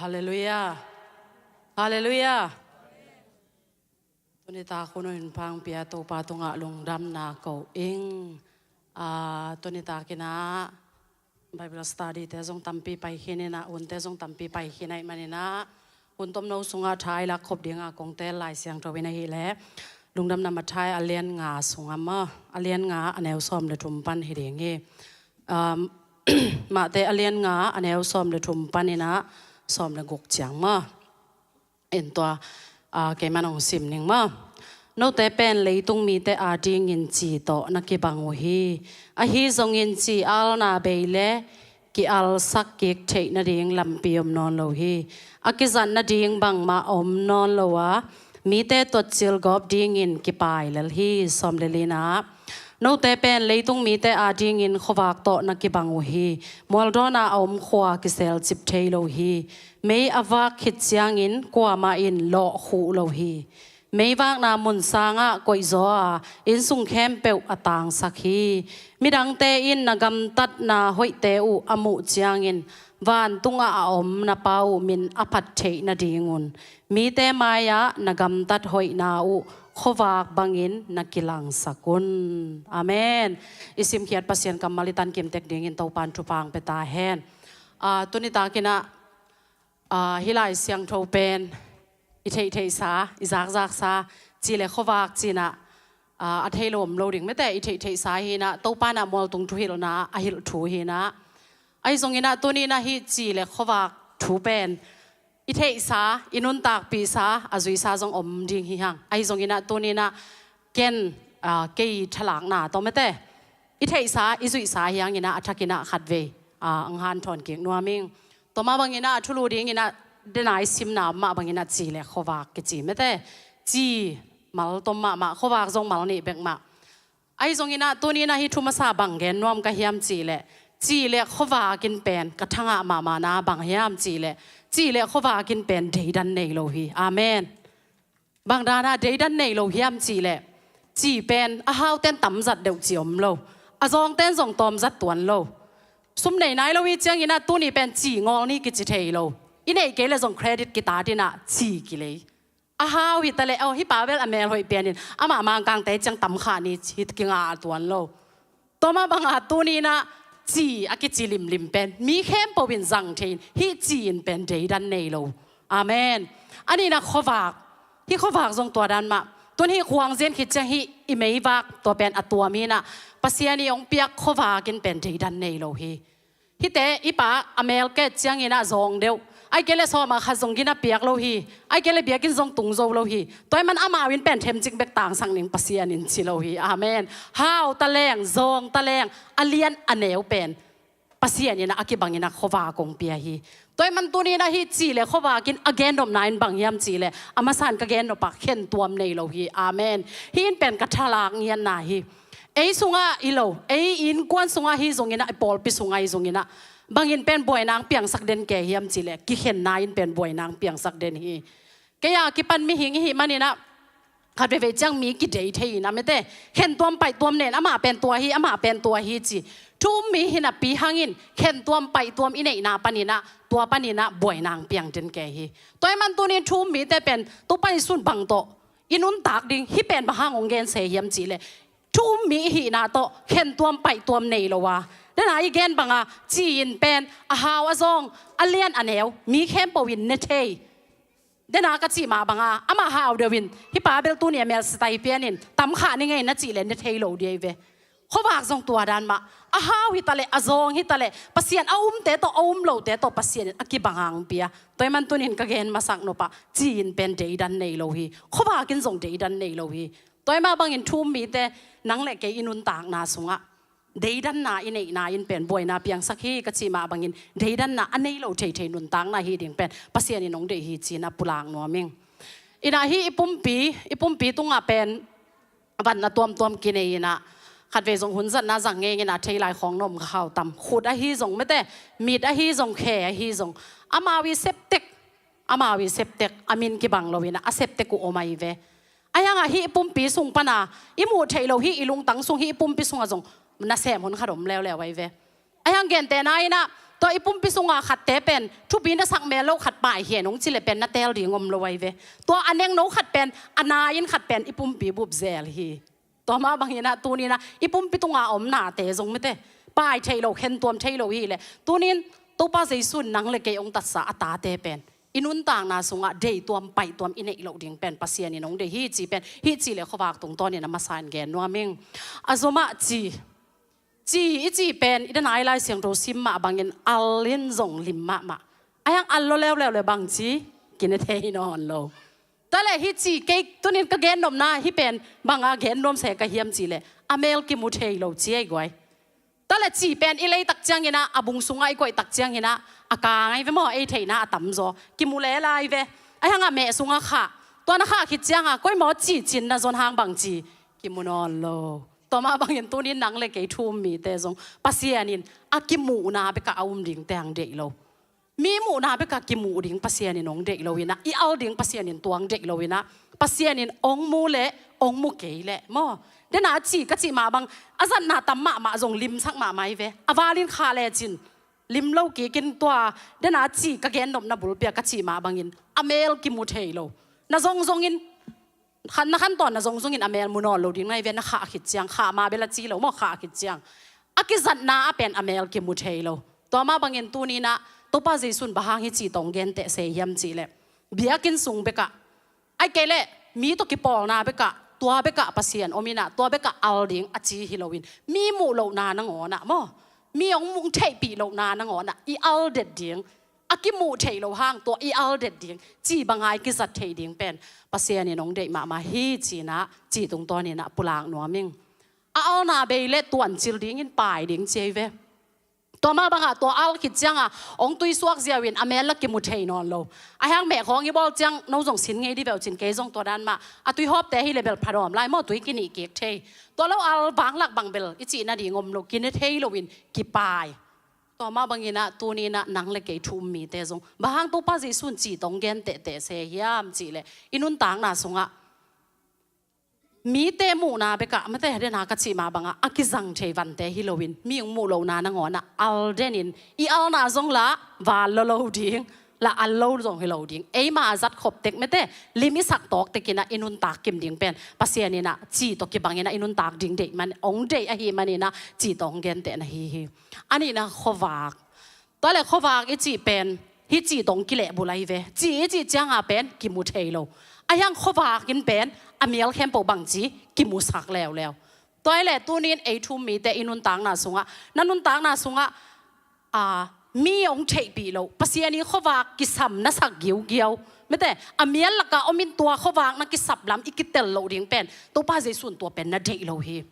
Halleluiah. Halleluiah. Tuni tak hun hun pangpi a Topa tungah lungdamna ko ing. Ah, tuni takin ah Bible study te zong tampi pai khin in ah, hunte zong tampi pai khin ahih manin ah, hun tomno sungah tha i lak khop dingah kong teel Lai Siangtho in ahih leh Lungdamna Matthai a lian nga sungah maw, a lian nga a neu sawm le thum pan hi ding hi. Um, Matthai a lian nga a neu sawm le thum panin ah sawm le guk ciang maw. En tua, ah, keiman hong sim ning maw. Note pen leitung mite adingin ci tawh na kibang uh hi. Ahi zongin ci alna bei le ki-alsak kik theih nading lampi om nawn lo hi. A kizat nading bangmah om nawn lo a, mite tuatcil gawp dingin kipai lel hi. Sawm le lina ah, note pen leitung mite adingin khuavak tawh na kibang uh hi. Mualdawnah a om khua kiselcip thei lo hi. Mei a vak khit ciangin kuamah in lawh khuh lo hi. Meivakna mun sangah koihzaw a, innsung khempeuh a tangsak hi. Midangte in na gamtatna hoihte uh a muh ciangin vantungah a om na Pa uh min a phat theih nadingun mite mai-ah na gamtat hoihna uh khuavak bangin na kilangsak un. Amen. I simkhiat Pasian kammal i tankim tek dingin Topan thupha hong pia ta hen. Ah, tuni takin ah, ah, hih Lai Siangtho pen i theihtheihsa, i zakzaksa, ci le khuavak ci-in ah, ah, a thei lo om lo ding mete, i theihtheihsa hi-in ah Topa in ah mualtung thuhilhna a hilh thu hi-in ah. Ahi zongin ah tuni-in ah hih ci le khuavak thu pen i theihsa, i nuntakpihsa, a zuisa zong om ding hi hang. Ahi zongin ah tuni-in ah ken, ah, kei thalakna tawh mete, i theihsa, i zuihsa hi hangin ah a thakin ah khatvei, ah, hong hanthawn kik nuam ing. Tua mah bangin ah a thulu dingin ah denai simna mah bangin ah ci le khuavak kici mete. Ci mal tom mahmah, khuavak zong mal nih bek mah. Ahi zongin ah tuni-in ah hih thu masa bang gen nuam ka hiam cih leh, ci le khuavak in pen ka thangah mahmahna bang hiam cih leh, ci le khuavak in pen deidan nei lo hi. Amen. Bang dan ah deidan nei lo hiam cih leh, ci pen a haute'n tamzat deuh ci om lo, a zawngte'n zong tawmzat tuan lo. Sum nei nai lo i hih ciangin ah tuni pen ci ngawl ni kici thei lo. I neih kei leh zong credit kitat in ah ci kilei. A hau hi ta leh, aw, hih pa bel a mel hoih pian in amah Mangkangte ciang tam kha ni ci kinga tuan lo. Tua mah bangah tuni-in ah ci a kici limlim pen mi khempeuh in zang thei in, hih ci in pen deidan nei lo. Amen. A nihna khuavak, hih khuavak zong tua dan mah. Tuni hih khuang zin khit ciang hih i meivak tua pen a tuam hi-in ah, Pasian in hong piak khuavak in pen deidan nei lo hi. Hihte i pa a mel ket ciangin ah zawng deuh, Ai kei le sawm a khat zong gina piak lo hi. Ai kei le biakinn zong tung zo lo hi. Tua ahih man amau in pen themcik bek tangsak ning Pasian in ci lo hi. Amen. Hau taleng, zawng taleng, a lian a neu pen Pasian in a kibangin a khuavak hong pia hi. Tua ahih man tuni in ahi cih leh khuavak in a gennopna in bang hiam cih leh a masa in ka gennop ah khentuam nei lo hi. Amen. Hih in pen ka thalak ngiatna hi. Ei sungah hi lo, ei innkuan sungah hi zongin a, ei pawlpi sungah hi zongin a, bangin pen buaina hong piangsak den kei hiam cih leh kikhenna in pen buaina hong piangsak den hi. Kei a kipan mihing i hih manin a, khat veivei ciang mi kidei thei in a, mete, khentuam paihtuam nei in, amah pen tua hi, amah pen tua hi ci. Thu um mi hi napi hangin khentuam paihtuam i neihna panin a, tua panin a buaina hong piang den kei hi. Tua ahih man tuni in thu um mite pen Topa Jesu in bang tawh i nuntak ding, hih pen bang hang hong gen se hiam cih leh thu um mi i hihna tawh khentuam paihtuam nei lo a, den a i gen bang a, ci-in pen a hau a zawng, a lian a neu mi khempeuh in ne thei. Den a ka cih mah bang a, amah hau deuh in, hih pa bel tuni a mel sitai pian in tam kha ning ei na cih leh ne thei lo ding hi ve. Khuavak zong tua dan mah, a hau hi ta leh, a zawng hi ta leh, Pasian a umte tawh, a um lote tawh Pasian in a kibang hong pia. Tua ahih man tuni in ka gen masak nop ah, ci-in pen deidan nei lo hi. Khuavak in zong deidan nei lo hi. Tua ahih mah bangin thu um mite, nang le kei i nuntakna sungah deidanna i neihna in pen buaina piangsak hi ka cih mah bangin, deidanna a nei lo theithei nuntakna hi ding pen Pasian in hong deih hi ci-in a pulak nuam ing. In a, hih i pumpi, i pumpi tungah pen van a tuamtuam kinei in a, khat vei zong hun zatna zang ngei in a, thei lai khawng na om kha hau tam. Khut ahi zong, mete, mit ahi zong, khe ahi zong, amau i septek, amau i septek, a min kibang lo in a, a septek uh om ahi ve. Ahi hang a, hih i pumpi sung pan a i muh theih loh, hih i lungtang sung, hih i pumpi sungah zong nasem hun khat om leuleu ahi ve. Ahi hang gentehna in a, tua i pumpi sunga khatte pen thupi na sak mel lo khat paikhia in hong cih leh pen na teel ding om lo ahi ve. Tua a nengno khat pen, a na-in khat pen i pumpi bup zel hi. Tua mah bangin a, tuni in a, i pumpi tunga om nate zong, mete, pai thei lo, khentuam thei lo hi leh, tuni in Topa Jesu in nang le kei hong tatsa a tate pen i nuntakna sungah deihtuam paihtuam i neih loh ding pen Pasian in hong deih hi cih pen, hih cih leh khuavak tungtawn in a masa in gen nuam ing. A zom ah ci, ci i cih pen i, den a i Lai Siangtho sim mah bangin al in zong lim mahmah. Ahi hang al lo leuleu leh bang ci, kine thei nawn lo. Tua leh hih ci, kei tuni in ka gennopna hih pen bang a gen nuam se ka hiam cih leh, a mel kimu thei lo ci ei guai. Tua leh ci pen i lei tak ciangin a, a bung sungah i koih tak ciangin a, a kang ahi ve maw, ei theihna a tamzaw kimu lel ahi ve. Ahi hang a meh sungah khah, tua na khah khit ciang a, koi maw ci cin na zon hang bang ci, kimu nawn lo. Tua mah bangin tuni in nang le kei thu um mite zong Pasian in a kimuhna bekah a um dingte hong deih lo. Mi muhna bekah kimuh ding Pasian in hong deih lo in a, i al ding Pasian in tua hong deih lo in a, Pasian in hong mu leh hong mu kei leh maw. Den a ci ka cih mah bang, a zatna tam mahmah zong limsak mahmah hi ve. A val in khah lecin lim lo kik in, tua den a ci ka gennopna bulpi ah ka cih mah bangin a mel kimu thei lo. Na zongzong in, khan, na khantawn na zongzong in a mel mu nawn lo ding na hi ve, na khah khit ciang, khah mah bel a ci lo maw, khah khit ciang. A kizatna ah pen a mel kimu thei lo. Tua mah bangin tuni in a, Topa Jesu in bang hang hih ci tawh hong genteh se hiam cih leh, biakinn sung bekah, ahih kei leh mi tawh kipawlna bekah, tua bekah Pasian om in a, tua bekah al ding a ci hi lo in, mi muh lohna nangawn ah maw, mi hong mu theihpih lohna nangawn ah i al det ding, a kimuh theih loh hang tua i al det ding, ci bang a i kizat theih ding pen Pasian in hong deih mahmah hi ci in a, ci tungtawn in a pulak nuam ing. A alna bei leh tuancil dingin pai ding ci ei ve. Tua mah bang a, tua al khit ciang a hong tui suak ziau in a mel la kimu thei nawn lo. Ahi hang meh khawng i bawl ciang no zong sin ngei dih veuh cin, kei zong tua dan mah. A tui hawpte hi leh bel pha dawm lai maw, tui kinih kik thei. Tua lo al vanglak bang bel i cih nading om lo, kine thei lo in kipai. Tua mah bangin a, tuni in a, nang le kei thu um mite zong bang hang Topa Jesu in ci tawh hong gentehteh se hiam cih leh, i nuntakna sungah mite muhna bekah, mate, den a ka cih mah bang a, a kizang thei vante hi lo in, mi hong muh lohna nangawn ah al den in, i alna zong lah val lua lo ding, lah al lo zong hi lo ding. Eima a zat khop tek, mate, lim i sak tawk tek in a, i nuntak kim ding pen Pasian in a, ci tawh kibang in a i nuntak ding deih man, hong deih ahih manin a, ci tawh hong genteh na hi hi. A nihna khuavak. Tua leh khuavak i cih pen hih ci tawh hong kilehbulh ahi ve. Ci i cih ciang a pen kimu thei lo. Ahi hang khuavak in pen a mel khempeuh bangci kimusak leuleu. Tua hi leh tuni in ei thu um mite i nuntakna sungah, na nuntakna sungah, a, Mi hong theihpih loh, Pasian i khuavak kisam na sak giugiau, mete, a mial lakah om in tua khuavak na kisap lam i kitel loh ding pen Topa Jesu in tua pen na deih lo hi.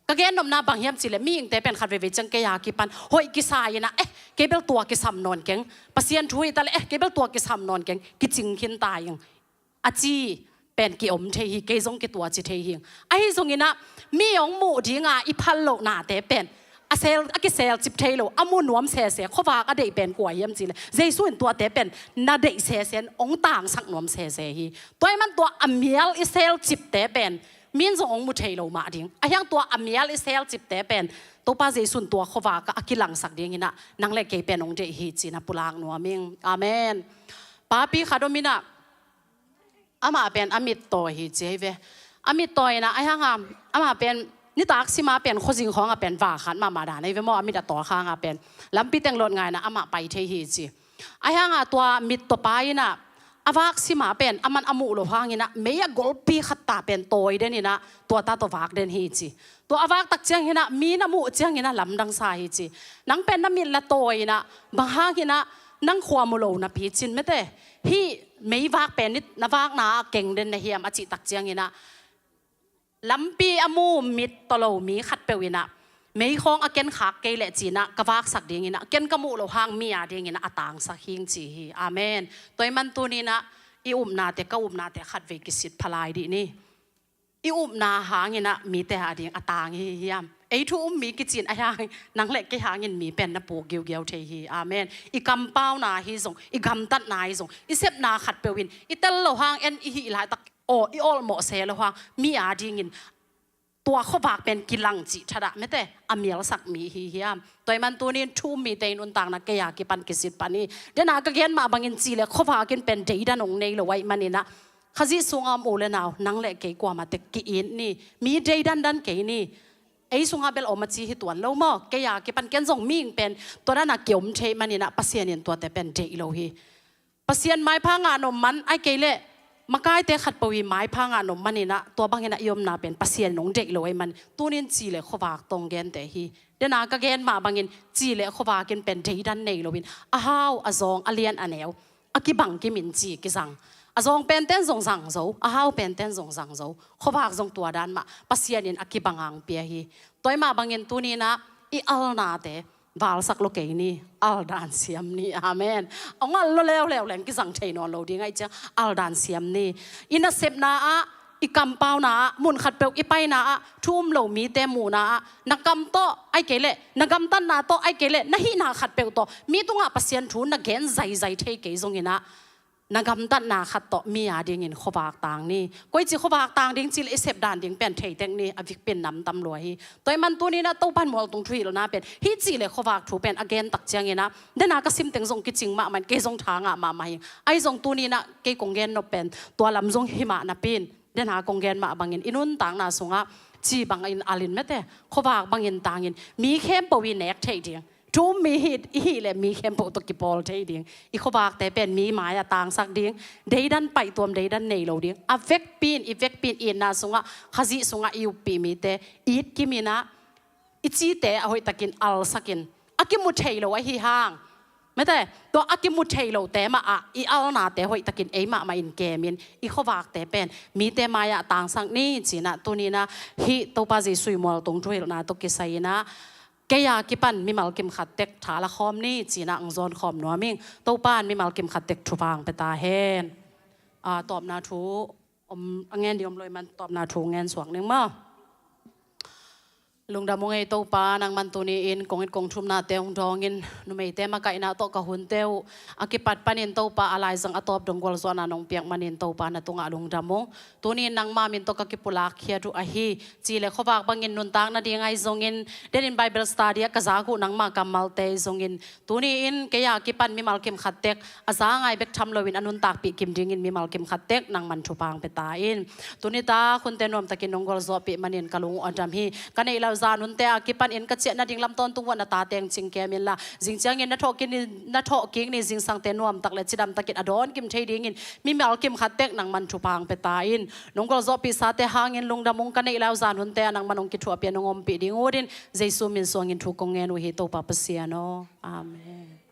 Ka gennopna bang hiam cihleh, mihingte pen khat veivei ciang kei a kipan hoih kisa inah, eh, kei bel tua kisam nawn keng, Pasian thu hi taleh, eh, kei bel tua kisam nawn keng, kicing khin ta ing, a ci pen kiom thei hi, kei zong kitua ci thei hi. Ahi zonginah mi hong muh dinga i phal loh nate pen a sel, a kiselcip thei lo, a mu nuam sese, khuavak a deih pen kua hiam cihleh, Jesu in tuate pen na deih sese in hong tangsak nuam sese hi. Tua ahih man tua a mial i selcipte pen mi in zong hong mu thei lo mah ding, ahi hang tua a mial i selcipte pen Topa Jesu in tua khuavak ah a kilangsak dinginah nang le kei pen hong deih hi, ci-in a pulak nuam ing. Amen. Papi khat om inah, amah pen a mit tawi hi ci hi ve. A mit tawi inah, ahi hanga amah pen nitak sima pen khuazing khawngah pen va khat mahmah dan hi ve maw, a mit a tawi khanga pen lampi teng lot ngaina amah pai thei hi ci. Ahi hanga tua mit tawpa inah a vak sima pen aman a muh loh hanginah mei a golpi khat ta pen tawi den inah tua ta tawh vak den hi ci. Tua a vak tak cianginah mi na muh cianginah lamdang sa hi ci. Nang pen na mit la tawi inah bang hanginah nang khua mu lo napi cin, mete, hih meivak pen na vakna ah keng den na hiam a cih tak cianginah lampi a mu mit tawh lo mi khatpeuh inah meikhawng a ken khak kei leh ci-inah ka vaksak dinginah ken ka muh loh hang mi a dinginah a tangsak hing ci hi. Amen. Tua ahih man tuninah i upnate, ka upnate khatvei kisit phalai dih ni. I upna hanginah mite a ding a tang hi hiam? Ei thu um mi kicin a hang, nang le kei hangin mi pen na puk giugiau thei hi. Amen. I kampauna hi zong, i gamtatna hi zong, i sepna khatpeuh in i tel loh hang en i hih laitak aw, i olhmawh se loh hang mi a dingin tua khuavak pen kilang cih thadah, mete, a mialsak mi hi hiam? Tua ahih man tunin thu um mite i nuntakna kei a kipan kisit pan hi. Dena ka gen mah bangin ci le khuavak in pen deidan hong nei lo ahih maninah Khazih sunga om u le nau, nang le kei kuamah tek ki-it ni. Mi deidandan kei ni. Ei sunga bel om a ci hi tuan lo maw? Kei a kipan ken zong mihing pen tua dana kiom thei maninah Pasian in tuate pen deih lo hi. Pasian maipha ngah nop man, ahih kei leh makaite khatpeuh i maipha ngah nop maninah tua banginah i omna pen Pasian in hong deih lo ahih man tunin ci le khuavak tawh hong gente hi. Dena ka gen mah bangin ci le khuavak in pen deidan nei loin a hau, a zawng, a lian, a neu, a kibang kimin ci kizang. A zawng penten zong zang zo, a hau penten zong zang zo. Khuavak zong tua dan mah Pasian in a kibang ang pia hi. Tua ahih mah bangin tuninah i alnate valsak lo kei ni, aldan siam ni. Amen. Hong al lo leuleu leng kizang thei nawn lo ding ahih ciang aldan siam ni. I nasepna ah, i kampauna ah, mun khatpeuh i paina ah, thu um lo mite muhna ah, na kam tawh ahih kei leh na gamtatna tawh ahih kei leh na hihna khatpeuh tawh mi tungah Pasian thu na gen zaizai thei kei zonginah na gamtatna khat tawh mi a dingin khuavak tang ni. Koici khuavak tang ding ci le i sep dan ding pen thei tek ni, a vikpin namtam lua hi. Tua ahih man tuninah Topan mualtung thuhilhna pen hih ci le khuavak thu pen a gen tak cianginah dena ka sim teng zong kicing mahmah in kei zong tha ngah mahmah hi. Ahi zong tuninah kei kong gen nop pen tua lam zong hi mah napi-in dena kong gen mah bangin i nuntakna sungah ci bangin alin, mete, khuavak bangin tangin mi khempeuh i nek theih ding. Thu um mi hi, i hih leh mi khempeuh tawh kipawl thei ding. I khuavakte pen mi mai-ah tangsak ding. Deidan paihtuam, deidan nei lo ding. A vekpi-in, i vekpi-in itna sungah, Khazih sungah i uppih mite it kiminah i cite a hoihtakin alsakin a kimu thei lo ahi hang, mete, tua a kimu thei lote mah ah i alnate hoihtakin ei mahmah in kemin i khuavakte pen mite mai-ah tangsak ni, ci-inah tuninah hih Topa Jesu i mualtung thuhilhna tawh kisai-inah kei a kipan mimal kim khat tek tha la khawm ni, ci-inah hong zawn khawm nuam ing. Topa in mimal kim khat tek thupha hong pia ta hen. A, tawpna thu om, a ngen ding om lo ahih man tawpna thu ngen suak ning maw? Lungdam ung ei Topa, nangman tuni-in kong it kong thumnate hong dawngin, numeite makaihna tawh ka hunte uh a kipat panin Topa, a laizang a tawp dong gualzawhna nong piak manin Topa na tungah lungdam ung. Tuni-in nangma min tawh ka kipulak khiat uh ahi. Ci le khuavak bangin nuntak nading ahi zongin, denin Bible study ah ka zak uh nangma kammalte ahi zongin, tuni-in kei a kipan mimal kim khat tek a za ngai bek tham loin a nuntakpih kim dingin mimal kim khat tek nangman thupha hong pia ta in. Tuni tak hunte nuamtakin nong gualzawhpih manin ka lung uh a dam hi. Ka neih lo zan hunte a kipanin ka ciah nading lam tawntung uh ah na tate hong cingkem inla, zing ciangin na thawhkik ni, na thawhkik ni zingsangte nuamtak le cidamtakin a dawn kim thei dingin mimal kim khat tek nangman thupha hong pia ta in. Nong gualzawhpihsate hangin lungdam ung. Ka neih lo zan hunte ah nangman hong kithuahpih a nong ompih ding utin Jesu min suangin thu kong ngen uh hi Topa Pasian aw. Amen.